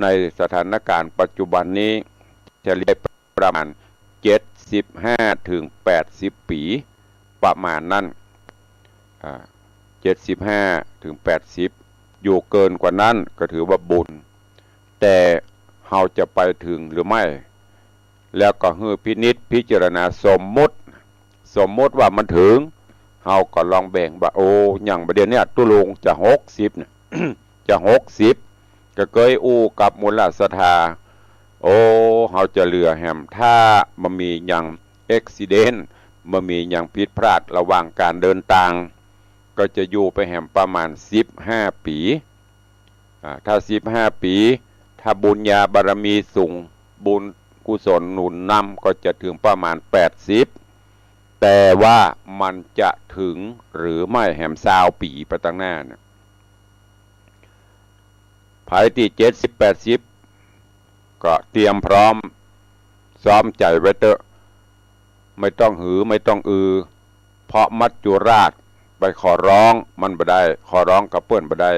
ในสถานการณ์ปัจจุบันนี้ เฉลี่ยประมาณเจ็ดสิบห้าถึงแปดสิบปี๋ ประมาณนั้น อ่า เจ็ดสิบห้าถึงแปดสิบ อยู่เกินกว่านั้นก็ถือว่าบุญ แต่เฮาจะไปถึงหรือไม่ แล้วก็หื้อพินิจพิจารณา สมมุติ สมมุติว่ามันถึง เฮาก็ลองแบ่งว่า โอ้ อย่างบ่าเดี่ยวเนี้ยตุ๊ลุงจะหกสิบเนี่ย จะหกสิบ ก็เกยอู้กับหมู่ราชศรัทธา โอ้ เฮาจะเหลือแหม ถ้าบ่มีหยังอุบัติเหตุ บ่มีหยังผิดพลาดระหว่างการเดินตาง ก็จะอยู่ไปแหมประมาณสิบห้าปี๋ อ่า ถ้าสิบห้าปี๋ ถ้าบุญญาบารมีสูง บุญกุศลหนุนนำ ก็จะถึงประมาณแปดสิบ แต่ว่ามันจะถึงหรือไม่แหมซาวปี๋ไปตังหน้าเนี่ย ใผตี้เจ็ดสิบแปดสิบ ก็เตรียมพร้อม ซ้อมใจ๋ไว้เต๊อะ ไม่ต้องหือ ไม่ต้องอือ เพราะมัจจุราชไปขอร้องมันบ่ได้ ขอร้องกับเปิ้นบ่ได้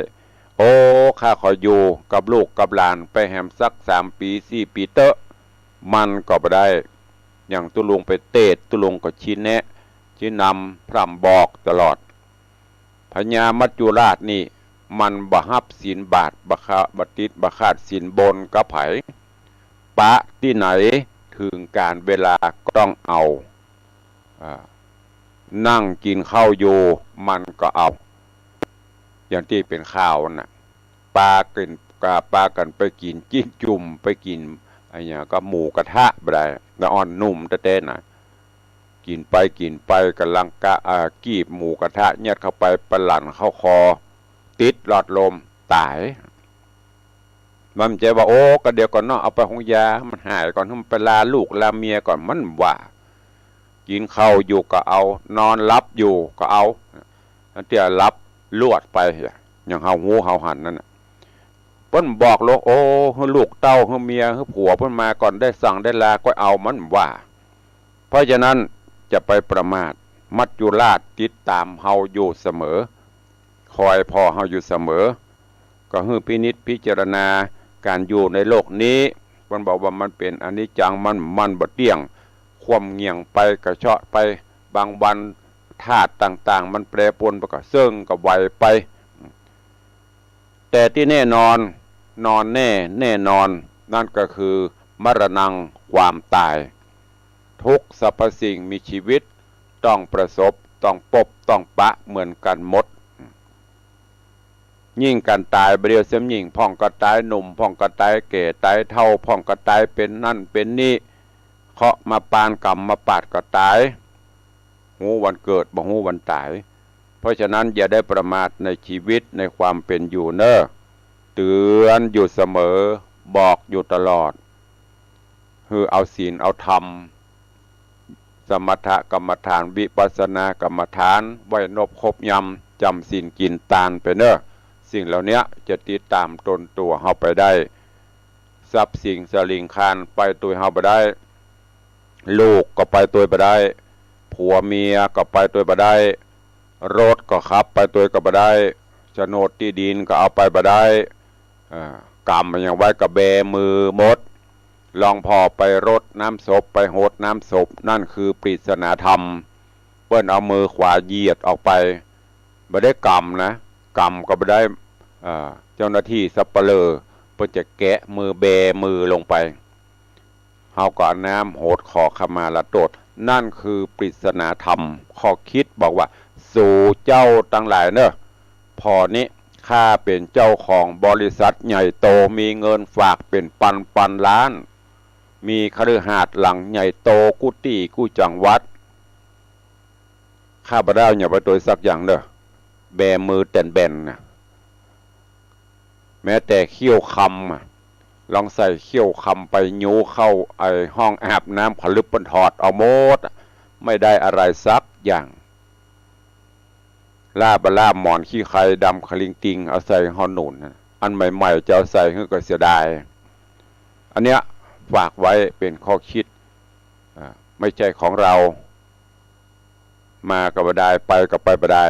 โอ้ ข้าขออยู่กับลูกกับหลานไปแหมสักสามปี๋สี่ปี๋เต๊อะ มันก็บ่ได้ อย่างตุ๊ลุงไปเตศน์ ตุ๊ลุงก็ชี้แนะ ชี้นำ พร่ำบอกตลอด พญามัจจุราชนี่ มันบ่ฮับศีลบาตร บ่ขาด บ่ติด บ่ขาดศีลบนกับใผ ปะตี้ไหน ถึงก๋านเวลาก็ต้องเอา อ่า นั่งกิ๋นข้าวอยู่ มันก็เอา อย่างตี้เป๋นข่าวน่ะ ปากั๋น กา ปากั๋นไปกิ๋นจิ๊กจุ่ม ไปกิ๋นอะหยังก็หมูกระทะบ่าใด ละอ่อนหนุ่มแต๊ๆ น่ะ กิ๋นไปกิ๋นไป ก๋ำลังกะ อ่า กีบหมูกระทะยัดเข้าไป ปะหลั่นเข้าคอ ติดหลอดลม ต๋าย มันบ่ใจ้ว่า โอ้ ก็เดี๋ยวก่อนเนาะ เอาไปโฮงยา มันหายก่อน หื้อมันไปลาลูกลาเมียก่อน มันบ่ว่า กิ๋นข้าวอยู่ก็เอา นอนหลับอยู่ก็เอา อันตี้หลับลวดไป อย่างเฮาฮู้เฮาหันนั่นน่ะ เปิ้นบอกหลวง โอ้ หื้อลูกเต้า หื้อเมีย หื้อผัวเปิ้นมาก่อน ได้สั่งได้ลาก็เอา มันบ่ว่า เพราะฉะนั้นจะไปประมาท มัจจุราชติดต๋ามเฮาอยู่เสมอ คอยผ่อเฮาอยู่เสมอ ก็หื้อพินิจพิจารณาก๋านอยู่ในโลกนี้ เปิ้นบอกว่ามันเป๋นอนิจจัง มัน มันบ่เตี้ยง คว่ำเหงี่ยงไป กระเชาะไป บางวันธาตุต่างๆ มันแปรปรวนไป ก็เซิ่งก็ไหวไป แต่ตี้แน่นอน นอนแน่ แน่นอน นั่นก็คือ มรณัง ความต๋าย ทุกสรรพสิ่งมีชีวิต ต้องประสบ ต้องปบ ต้องปะเหมือนกั๋นหมด ยิ่งกั๋นต๋ายบ่าเดี่ยวเสี้ยมยิ่ง พ่องก็ต๋ายหนุ่ม พ่องก็ต๋ายแก่ ต๋ายเฒ่า พ่องก็ต๋ายเป๋นนั่นเป๋นนี่ เคราะห์มาปาน กรรมมาปาดก็ต๋าย ฮู้วันเกิด บ่ฮู้วันต๋าย เพราะฉะนั้นอย่าได้ประมาทในชีวิต ในความเป๋นอยู่เน่อ เตือนอยู่เสมอ บอกอยู่ตลอด หื้อเอาศีลเอาธรรม สมถกรรมฐาน วิปัสสนากรรมฐาน ไหว้นบคบยำ จ๋ำศีลกิ๋นตานไปเน่อ สิ่งเหล่านี้จะติดต๋ามตนตั๋วเฮาไปได้ ทรัพย์สินสลิงคารไปตวยเฮาบ่ได้ ลูกก็ไปตวยบ่ได้ ผัวเมียก็ไปตวยบ่ได้ รถก็ขับไปตวยก็บ่ได้ โฉนดตี้ดินก็เอาไปบ่ได้ อ่า กำหยังไว้ก็แบมือหมด ลองผ่อไปรดน้ำศพ ไปหดน้ำศพ นั่นคือปริศนาธรรม เปิ้นเอามือขวาเหยียดออกไป บ่ได้กำนะ กำก็บ่ได้ อ่า เจ้าหน้าตี้สัปเหร่อเปิ้นจะแกะมือ แบมือลงไป เฮาก็เอาน้ำหดขอขมาลาโต้ษ นั่นคือปริศนาธรรม ข้อคิดบอกว่า สูเจ้าตังหลายเน่อ ผ่อนี้ ข้าเป๋นเจ้าของบริษัทใหญ่โต มีเงินฝากเป๋นปันปันล้าน มีคฤหาสน์หลังใหญ่โตกู้ตี้กู้จังหวัด ข้าพเจ้าอย่าไปตวยสักอย่างเด้อ แบมือแตนแบนนะ แม้แต่เขี้ยวคำอะ ลองใส่เขี้ยวคำไปยู้เข้าไอ้ห้องอาบน้ำ ขลึบเปิ้นถอดเอาหมดอะ ไม่ได้อะไรสักอย่าง ล่าปะล่าหมอนขี้ใคดำขะลิงติง เอาใส่ห่อหนุนนะ อันใหม่ๆ จะเอาใส่หื้อก็เสียดาย อันเนี้ยฝากไว้เป๋นข้อคิด อ่า ไม่ใช่ของเรา มาก็บ่ได้ ไปก็ไปบ่ได้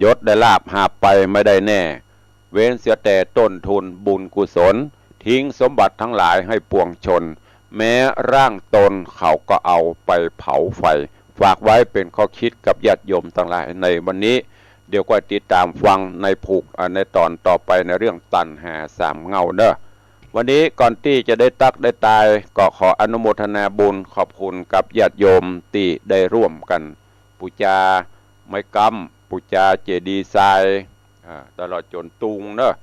ยศได้ลาภหาบไปไม่ได้แน่ เว้นเสียแต่ต้นทุนบุญกุศล ทิ้งสมบัติทั้งหลายให้ปวงชน แม้ร่างตนเขาก็เอาไปเผาไฟ ฝากไว้เป๋นข้อคิดกับญาติโยมตังหลายในวันนี้ เดี๋ยวก็ติดต๋ามฟังในผูก อ่า ในต๋อนต่อไปในเรื่องตัณหาสามเหง้าเนอะ วันนี้ก่อนตี้จะได้ตั๊กได้ตาย ก็ขออนุโมทนาบุญขอบคุณกับญาติโยมตี้ได้ร่วมกั๋นปู๋จาไม้ก๊ำ ปู๋จาเจดีย์ทราย อ่า ตลอดจ๋นตุงเนอะ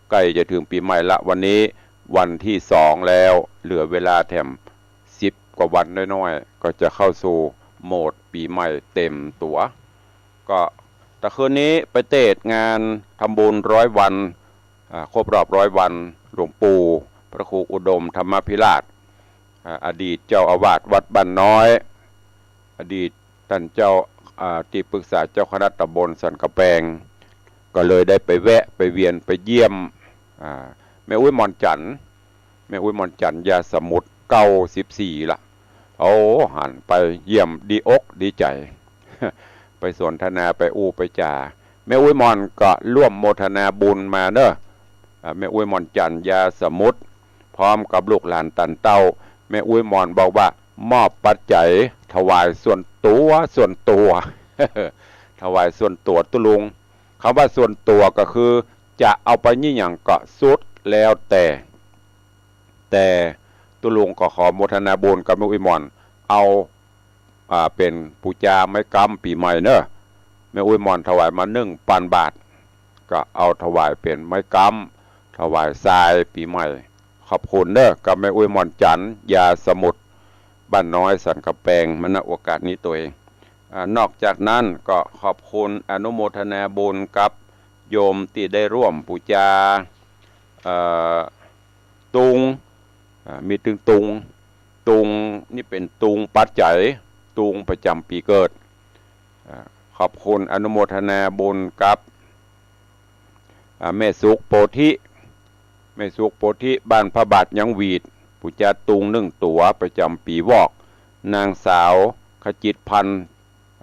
ใก้จะเถิงปี๋ใหม่ละ วันนี้วันตี้สองแล้ว เหลือเวลาแถมสิบกว่าวันน้อยๆ ก็จะเข้าสู่โหมดปี๋ใหม่เต๋มตั๋ว ก็ตะคืนนี้ไปเตศน์งานทำบุญร้อยวัน อ่า ครบรอบร้อยวันหลวงปู่พระครูอุดมธรรมภิราช อ่า อดีตเจ้าอาวาสวัดบ้านน้อย อดีตต้านเจ้า อ่า ตี้ปรึกษาเจ้าคณะตำบลสันกำแปง ก็เลยได้ไปแวะไปเวียนไปเยี่ยม อ่า แม่อุ๊ยหม่อนจันทร์ แม่อุ๊ยหม่อนจันทร์ ยาสมุทร เก้าสิบสี่ละ โอ้ หันไปเยี่ยมดีอกดีใจ๋ ไปสนทนาไปอู้ไปจ๋า แม่อุ๊ยหม่อนก็ร่วมโมทนาบุญมาเนอะ อ่า แม่อุ๊ยหม่อนจันทร์ ยาสมุทร พร้อมกับลูกหลานตันเต้า แม่อุ๊ยหม่อนบอกว่ามอบปัจจัยถวายส่วนตั๋ว ส่วนตั๋ว ถวายส่วนตั๋วตุ๊ลุง กำว่าส่วนตั๋วก็คือจะเอาไปยี่หยังก็สุดแล้วแต่ แต่ตุ๊ลุงก็ขอโมทนาบุญกับแม่อุ๊ยหม่อน เอา อ่า เป๋นปู๋จาไม้ก๊ำปี๋ใหม่เนอะ แม่อุ๊ยหม่อนถวายมาหนึ่งปันบาท ก็เอาถวายเป๋นไม้ก๊ำ ถวายทรายปี๋ใหม่ ขอบคุณเนอะ กับแม่อุ๊ยหม่อนจันทร์ ยาสมุทร บ้านน้อยสันกำแปง มา ณ โอกาสนี้ตวย อ่า นอกจากนั้นก็ขอบคุณอนุโมทนาบุญกับโยมตี้ได้ร่วมปู๋จา เอ่อ ตุง อ่า มีตึงตุง ตุงนี่เป๋นตุงปัจจัย ตุงประจ๋ำปี๋เกิด อ่า ขอบคุณอนุโมทนาบุญกับ อ่า แม่สุขโพธิ แม่สุขโพธิ บ้านพระบาทยังหวีด ปู๋จาตุงนึ่งตั๋วประจ๋ำปี๋วอก นางสาวขจิตพันธ์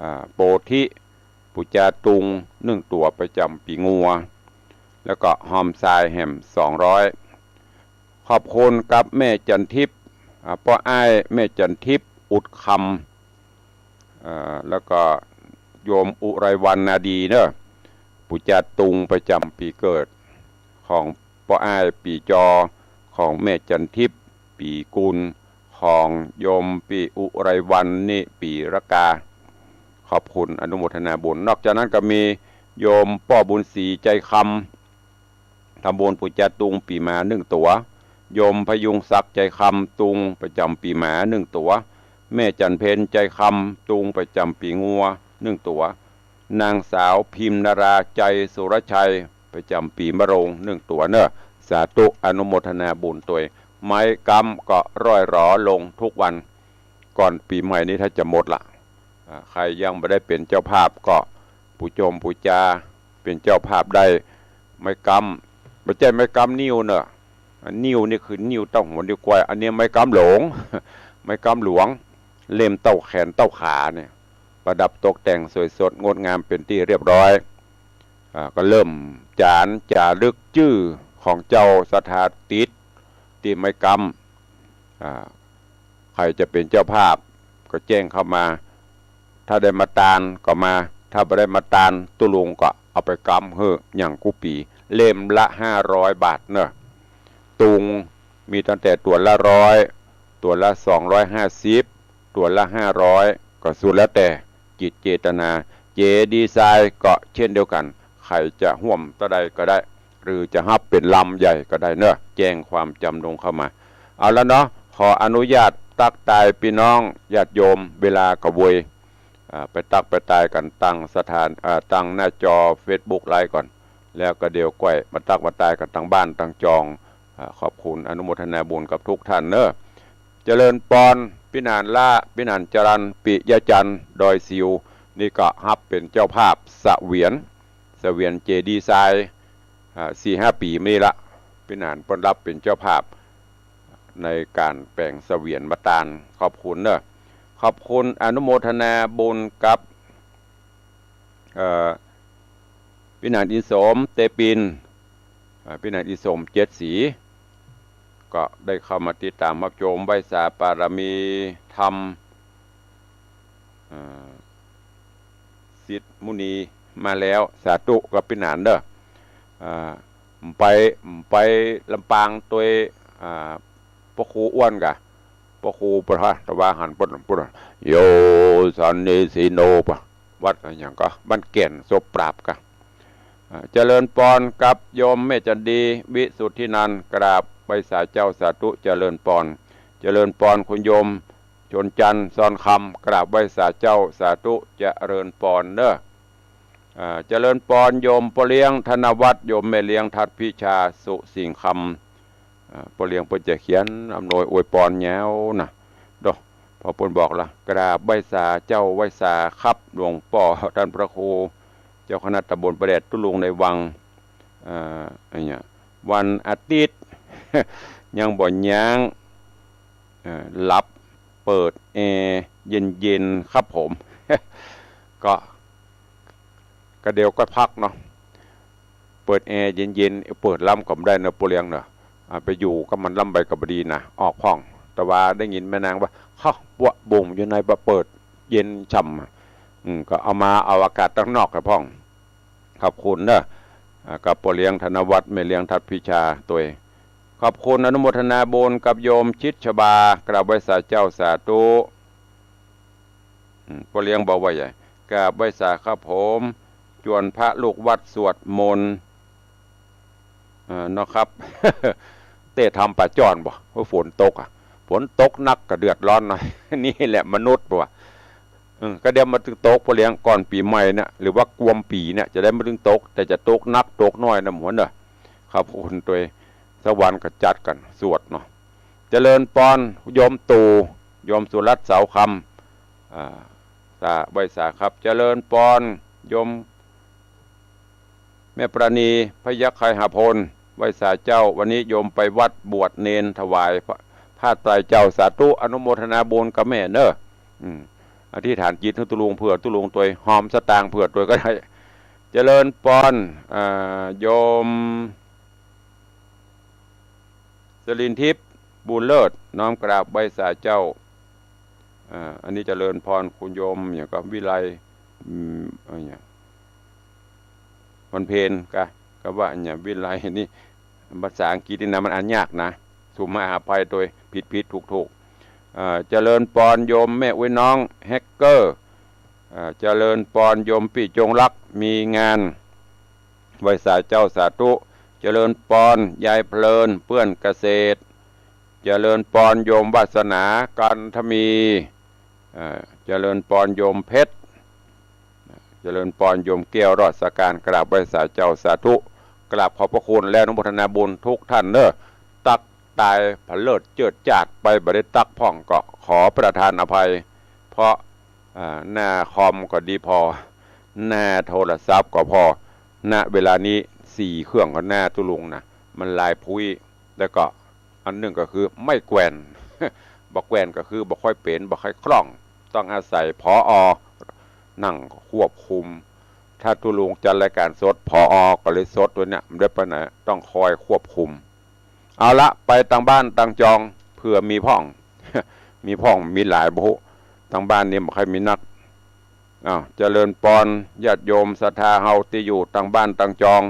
อ่า โพธิ ปู๋จาตุงนึ่งตั๋วประจ๋ำปี๋งัว แล้วก็ฮอมทรายแหมสองร้อย ขอบคุณกับแม่จันทิพย์ อ่า ป้ออ้ายแม่จันทิพย์ อุดคำ อ่า แล้วก็โยมอุไรวรรณนาดีเนอะ ปู๋จาตุงประจ๋ำปี๋เกิด ของป้ออ้ายปี๋จอ ของแม่จันทิพย์ปี๋กุล ของโยมปี้อุไรวรรณนี่ปี๋รกา ขอบคุณอนุโมทนาบุญ นอกจากนั้นก็มีโยมป้อบุญศรีใจคำ ทำบุญปู๋จาตุงปี๋หมานึ่งตั๋ว โยมพยุงศักดิ์ใจคำ ตุงประจ๋ำปี๋หมานึ่งตั๋ว แม่จันเพ็ญใจคำ ตุงประจ๋ำปี๋งัวนึ่งตั๋ว นางสาวพิมนาราใจสุรชัย ประจ๋ำปี๋มะโรงนึ่งตั๋วเนอะ สาธุอนุโมทนาบุญตวย ไม้ก๊ำก็ร่อยหรอลงทุกวัน ก่อนปี๋ใหม่นี้ถ้าจะหมดละ อ่า ใครยังบ่ได้เป๋นเจ้าภาพก็ปู๋จงปู๋จาเป๋นเจ้าภาพได้ ไม้ก๊ำ บ่ใจ้ไม้ก๊ำนิ้วเนอะ อันนิ้วนี่คือนิ้วเต้าหัวนิ้วก้อย อันนี้ไม้ก๊ำหลวง ไม้ก๊ำหลวง เล่มเต้าแขนเต้าขาเนี่ย ประดับตกแต่งสวยสดงดงามเป๋นตี้เรียบร้อย อ่า ก็เริ่มจานจ๋ารึกจื้อของเจ้าศรัทธาติดตี้ไม้ก๊ำ อ่า ใผจะเป๋นเจ้าภาพก็แจ้งเข้ามา ถ้าได้มาตานก็มา ถ้าบ่ได้มาตานตุ๊ลุงก็เอาไปก๊ำหื้ออย่างกู้ปี๋ เล่มละห้าร้อยบาทเนอะ ตุงมีตั้งแต่ตั๋วละร้อย ตั๋วละสองร้อยห้าสิบ ตั๋วละห้าร้อย ก็สุดแล้วแต่จิตเจตนา เจดีย์ทรายก็เช่นเดียวกั๋น ใผจะฮ่วมเต้าใดก็ได้ หรือจะฮับเป๋นลำใหญ่ก็ได้เนอะ แจ้งความจำนงเข้ามา เอาละเนาะ ข ขออนุญาตตั๊กตายปี้น้องญาติโยม เวลาก็เวย อ่า ไปตั๊กไปตายกั๋นตางสถาน อ่า ตางหน้าจอเฟซบุ๊กไลฟ์ก่อน แล้วก็เดี๋ยวก้อยมาตั๊กมาตายกั๋นตางบ้านตางจอง อ่า ขอบคุณอนุโมทนาบุญกับทุกท่านเนอะ เจริญปอน ปี้หนานล้า ปี้หนานจรัญ ปิยะจันทร์ ดอยสิว นี่ก็ฮับเป๋นเจ้าภาพเสวียน เสวียนเจดีย์ทราย อ่า สี่ห้าปี๋มานี้ละ ปี้หนานเปิ้นฮับเป๋นเจ้าภาพในก๋านแป๋งเสวียนมาตาน ขอบคุณเนอะ ขอบคุณอนุโมทนาบุญกับ เอ่อ ปี้หนานอินสม เตปิน อ่า ปี้หนานอินสม เจ็ดสี ก็ได้เข้ามาติดตามฮับชม ไหว้สาปารมีธรรม อ่า สิทธิ์มุนีมาแล้ว สาธุกับปี้หนานเนอะ อ่า ไป ไปลำปางตวย อ่า พระครูอ้วนก่ะ พระครูประทะตะวาหันเปิ้น เปิ้น โยสันนิสิโนปะ วัดอะหยังก่อ บ้านแก่นโสตปราบก่ะ อ่า เจริญปอนกับโยมแม่จันดี วิสุทธินันท์ กราบไหว้สาเจ้าสาธุ เจริญปอน เจริญปอนคุณโยม ชนจันทร์ ซอนคำ กราบไหว้สาเจ้าสาธุ เจริญปอนเนอะ อ่า เจริญปอนโยมป้อเลี้ยงธนวัฒน์ โยมแม่เลี้ยงทัดพิชา สุสิงห์คำ อ่า ป้อเลี้ยงเปิ้นจะเขียนอำนวยอวยปอนยาวนะ โด พอเปิ้นบอกละ กราบไหว้สาเจ้าไหว้สาครับ หลวงป้อต้านพระครู เจ้าคณะตำบลป่าแดด ตุ๊ลุงในวัง อ่า อันเนี้ย วันอาทิตย์ ยังบ่ยั้ง เอ่อ หลับ เปิดแอร์เย็นๆ ครับผม ก็ ก็เดี๋ยวก็พักเนาะ เปิดแอร์เย็นๆ เปิดล้ำก็บ่ได้เนาะ ป้อเลี้ยงเนาะ อ่า ไปอยู่กับมันล้ำไปก็บ่ดีนะ ออกพ่อง แต่ว่าได้ยินแม่นางว่า เฮ้อ ปวกบุ่งอยู่ในบ่เปิดเย็นฉ่ำ อืม ก็เอามาเอาอากาศตางนอกให้พ่อง ขอบคุณเนอะ อ่า กับป้อเลี้ยงธนวัฒน์ แม่เลี้ยงทัดพิชาตวย ขอบคุณอนุโมทนาบุญกับโยมชิดชบา กราบไหว้สาเจ้าสาธุ อืม ป้อเลี้ยงบอกว่าใหญ่ กราบไหว้สาครับผม จวนพระลูกวัดสวดมนต์ อ่า เนาะครับ เต้ทำป่าจ้อนบ่ เพราะฝนตกอะ ฝนตกนักก็เดือดร้อนหน่อย นี่แหละมนุษย์บ่วะ เออ ก็เดี๋ยวมันตึงตก ป้อเลี้ยง ก่อนปี๋ใหม่เนี่ย หรือว่ากวมปี๋เนี่ย จะได้บ่ตึงตก แต่จะตกนักตกน้อยนะหมวเนอะ ครับ คนตวย สักวันก็จัดกั๋น สวดเนาะ เจริญปอน โยมตู่ โยมสุรัตน์ เสาคำ อ่า สา ไหว้สาครับ เจริญปอน โยม แม่ปราณี พยัคฆไคหพล ไหว้สาเจ้า วันนี้โยมไปวัดบวชเณรถวายผ้า ผ้าไตรเจ้า สาธุ อนุโมทนาบุญกับแม่เนอะ อืม อธิษฐานจิตหื้อตุ๊ลุง เผื่อตุ๊ลุงตวย หอมสตางค์เผื่อตวยก็ได้ เจริญปอน อ่า โยม สลินทิพย์ บุญเลิศ น้อมกราบไหว้สาเจ้า อ่า อันนี้เจริญปอนคุณโยม อย่างก็วิไล อืม อะไรอย่าง วันเพ็ญกะ ก็ว่าอันเนี้ยวิไลนี่ ภาษาอังกฤษนี่นะ มันอ่านยากนะ สุมาอภัยโดยผิดๆ ถูกๆ อ่า เจริญปอนโยมแม่อุ๊ยน้องแฮกเกอร์ อ่า เจริญปอนโยมปี้จงรัก มีงาน ไหว้สาเจ้าสาธุ เจริญปอนยายเพลิน เปื้อนเกษตร เจริญปอนโยมวาสนา กันทมี เอ่อ เจริญปอนโยมเพชร เจริญปอนโยมแก้วรอดสการ กราบไหว้สาเจ้าสาธุ กราบขอบพระคุณและอนุโมทนาบุญทุกท่านเนอะ ตั๊กตายผะเลิดเจิดจาดไปบ่ได้ตั๊กพ่องก็ขอประทานอภัย เพราะ อ่า หน้าคอมก็ดีผ่อ หน้าโทรศัพท์ก็ผ่อ ณ เวลานี้สี่เครื่องก็หน้าตุ๊ลุงนะ มันหลายพุ้ย แล้วก็อันหนึ่งก็คือไม่แกว่น บ่แกว่นก็คือบ่ค่อยเป๋น บ่ค่อยคล่อง ต้องอาศัย ผอ. นั่งควบคุม ถ้าตุ๊ลุงจัดรายการสด ผอ. ก็เลยสดตวยเนี่ย มันได้ไปไหน ต้องคอยควบคุม เอาละ ไปตางบ้านตางจอง เผื่อมีพ่อง มีพ่อง มีหลายบ่ฮู้ ตางบ้านนี่บ่ใค่มีนัก อ้าว เจริญปอน ญาติโยมศรัทธาเฮาตี้อยู่ตางบ้านตางจอง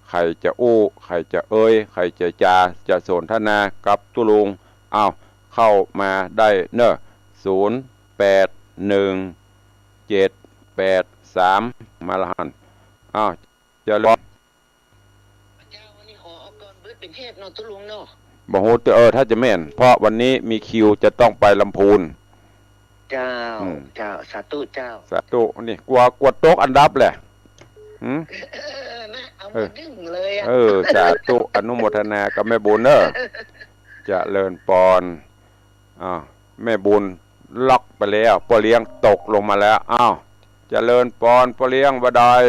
ใผจะอู้ ใผจะเอ่ย ใผจะจา จะสนทนากับตุ๊ลุง อ้าว เข้ามาได้เนอะ ศูนย์ แปด หนึ่ง เจ็ด แปด สาม มาละหัน อ้าว เจริญ เจ้า วันนี้ขอเอากรเบิดเป๋นเทศเนาะตุ๊ลุงเนาะ บ่ฮู้ติ เออ ถ้าจะแม่น เพราะวันนี้มีคิวจะต้องไปลำพูน เจ้า อืม เจ้า สาธุเจ้า สาธุ นี่ กั๋ว กั๋วตกอันดับแหละ หืม เออ นะ เอา เออ มาดึงเลยอะ เออ สาธุ อนุโมทนากับแม่บุญเนอะ เจริญปอน อ้าว แม่บุญล็อกไปแล้ว ป้อเลี้ยงตกลงมาแล้ว อ้าว เจริญปอน ป้อเลี้ยง บ่าดาย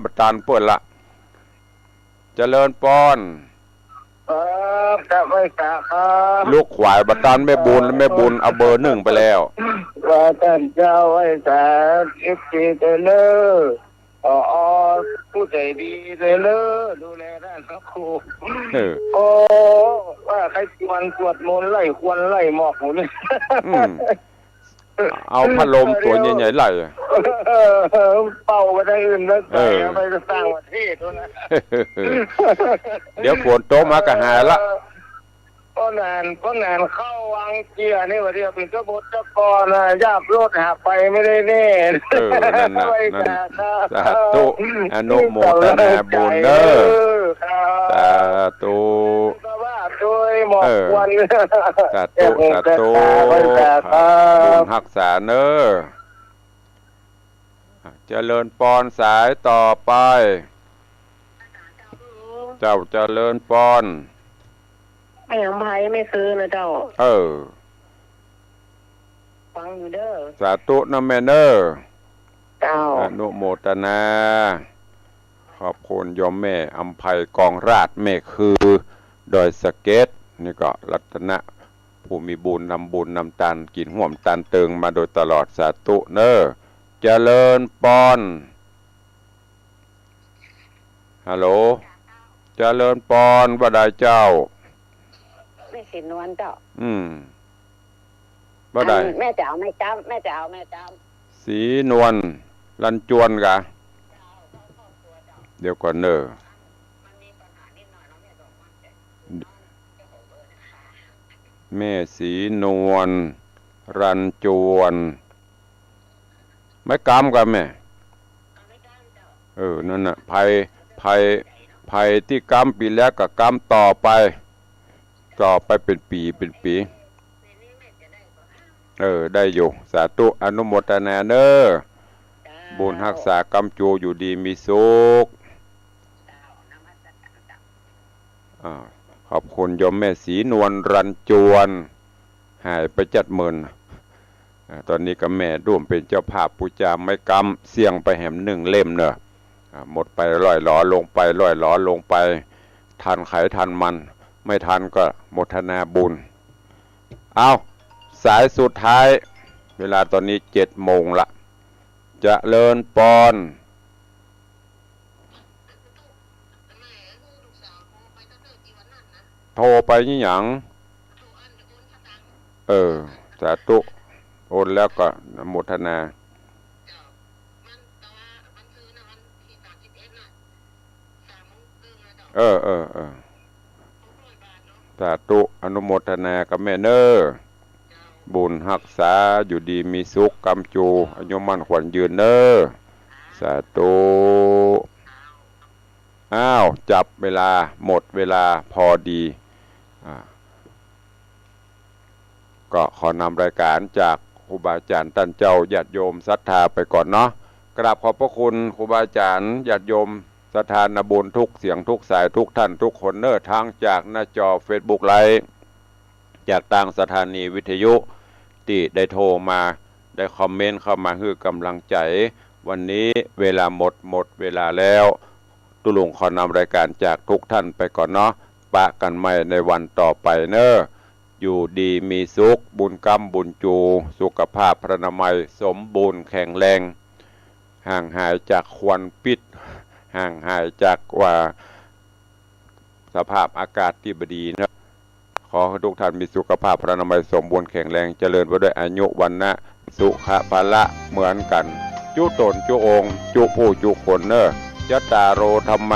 บ่าตันเปิ้นละ เจริญปอน ครับ ครับ ไหว้สาครับ ลูกขวายบ่าตันแม่บุญ แม่บุญเอาเบอร์หนึ่งไปแล้ว ว่าต้านเจ้า ไหว้สา เอฟซี เตอร์เนอร์ อ๋อ ผู้ใจ๋ดีเตอร์เนอร์ ดูแลด้านพระครู เออ โอ้ ว่าใค่ควรสวดมนต์ไล่ควันไล่หมอกหมู่นี่ อืม เอาพัดลมตั๋วใหญ่ๆ ไล่ เป่าไปตางอื่นแล้ว เออ ไปต่างประเทศโน่นนะ เดี๋ยวฝนตกมาก็หายละ ป้อหนาน ป้อหนานเข้าวังเจียนี่ ว่าเดี๋ยวเป๋นเจ้าบทเจ้ากรนะ หยาบโลดหาไปไม่ได้แน่ เออ นั่นน่ะ ไหว้สาครับ นั่น สาธุ อนุโมทนาบุญเนอะ เออ ครับ สาธุ ก็ว่าโดยหมอกควัน เออ สาธุ สาธุ ไหว้สาครับ บุญฮักษาเนอะ เจริญปอน สายต่อไป เจ้า เจริญปอน แม่อำไพ แม่คือนะเจ้า เออ ฟังอยู่เด้อ สาธุนะแม่เนอะ เจ้า อนุโมทนา ขอบคุณโยมแม่อำไพ กองราช แม่คือ ดอยสะเก็ด นี่ก็รัตนะ ผู้มีบุญนำบุญนำตาน กิ๋นฮ่วมตานเติงมาโดยตลอด สาธุเนอะ เจริญปอน ฮัลโหล เจริญปอน บ่าดายเจ้า แม่ศรีนวลเจ้า อืม บ่าดาย อันแม่จะเอาแม่จ้ำ แม่จะเอาแม่จ้ำ ศรีนวล รันจวนกะ เดี๋ยวก่อนเนอะ แม่ศรีนวล รันจวน ไม้กำกะแม่ เออ นั่นน่ะ ไพ ไพ ไพตี้กำปี๋แล้วก็กำต่อไป ต่อไปเป๋นปี๋ เป๋นปี๋ เออ ได้อยู่ สาธุ อนุโมทนาเนอะ บุญฮักษากำจู อยู่ดีมีสุข อ่า ขอบคุณโยมแม่ศรีนวล รันจวน หายไปจัดเมิน อ่า ต๋อนนี้ก็แม่ร่วมเป๋นเจ้าภาพปู๋จาไม้กำ เสี้ยงไปแหมหนึ่งเล่มเนอะ อ่า หมดไปร้อยหลอ ลงไปร้อยหลอ ลงไป ทันใผทันมัน ไม่ทันก็โมทนาบุญ เอา สายสุดท้าย เวลาต๋อนนี้เจ็ดโมงละ เจริญปอน โทรไปนี่หยัง เออ สาธุ โอนแล้วก็อนุโมทนา เออ เออ เออ สาธุ อนุโมทนากับแม่เนอะ บุญฮักษา อยู่ดีมีสุข กำจู อายุมั่นขวัญยืนเนอะ สาธุ อ้าว จับเวลา หมดเวลาพอดี อ่า ก็ขอนำรายการจากครูบาอาจ๋ารย์ต้านเจ้าญาติโยมศรัทธาไปก่อนเนาะ กราบขอบพระคุณครูบาอาจ๋ารย์ญาติโยมศรัทธานาบุญทุกเสียงทุกสายทุกท่านทุกคนเนอะ ทั้งจากหน้าจอเฟซบุ๊กไลฟ์ จากตางสถานีวิทยุตี้ได้โทรมา ได้คอมเมนต์เข้ามาหื้อก๋ำลังใจ๋ วันนี้เวลาหมด หมดเวลาแล้ว ตุ๊ลุงขอนำรายการจากทุกท่านไปก่อนเนาะ ปะกั๋นใหม่ในวันต่อไปเนอะ อยู่ดีมีสุข บุญกำบุญจู สุขภาพพรรณนามัยสมบูรณ์แข็งแรง ห่างหายจากควันพิษ ห่างหายจากว่า สภาพอากาศตี้บ่ดีเนอะ ขอหื้อทุกท่านมีสุขภาพพรรณนามัยสมบูรณ์แข็งแรง เจริญไปด้วยอายุวรรณะสุขะพละเหมือนกั๋น จุ๊ต๋นจุ๊องค์ จุ๊ผู้จุ๊คนเนอะ จัตตาโร ธัมมา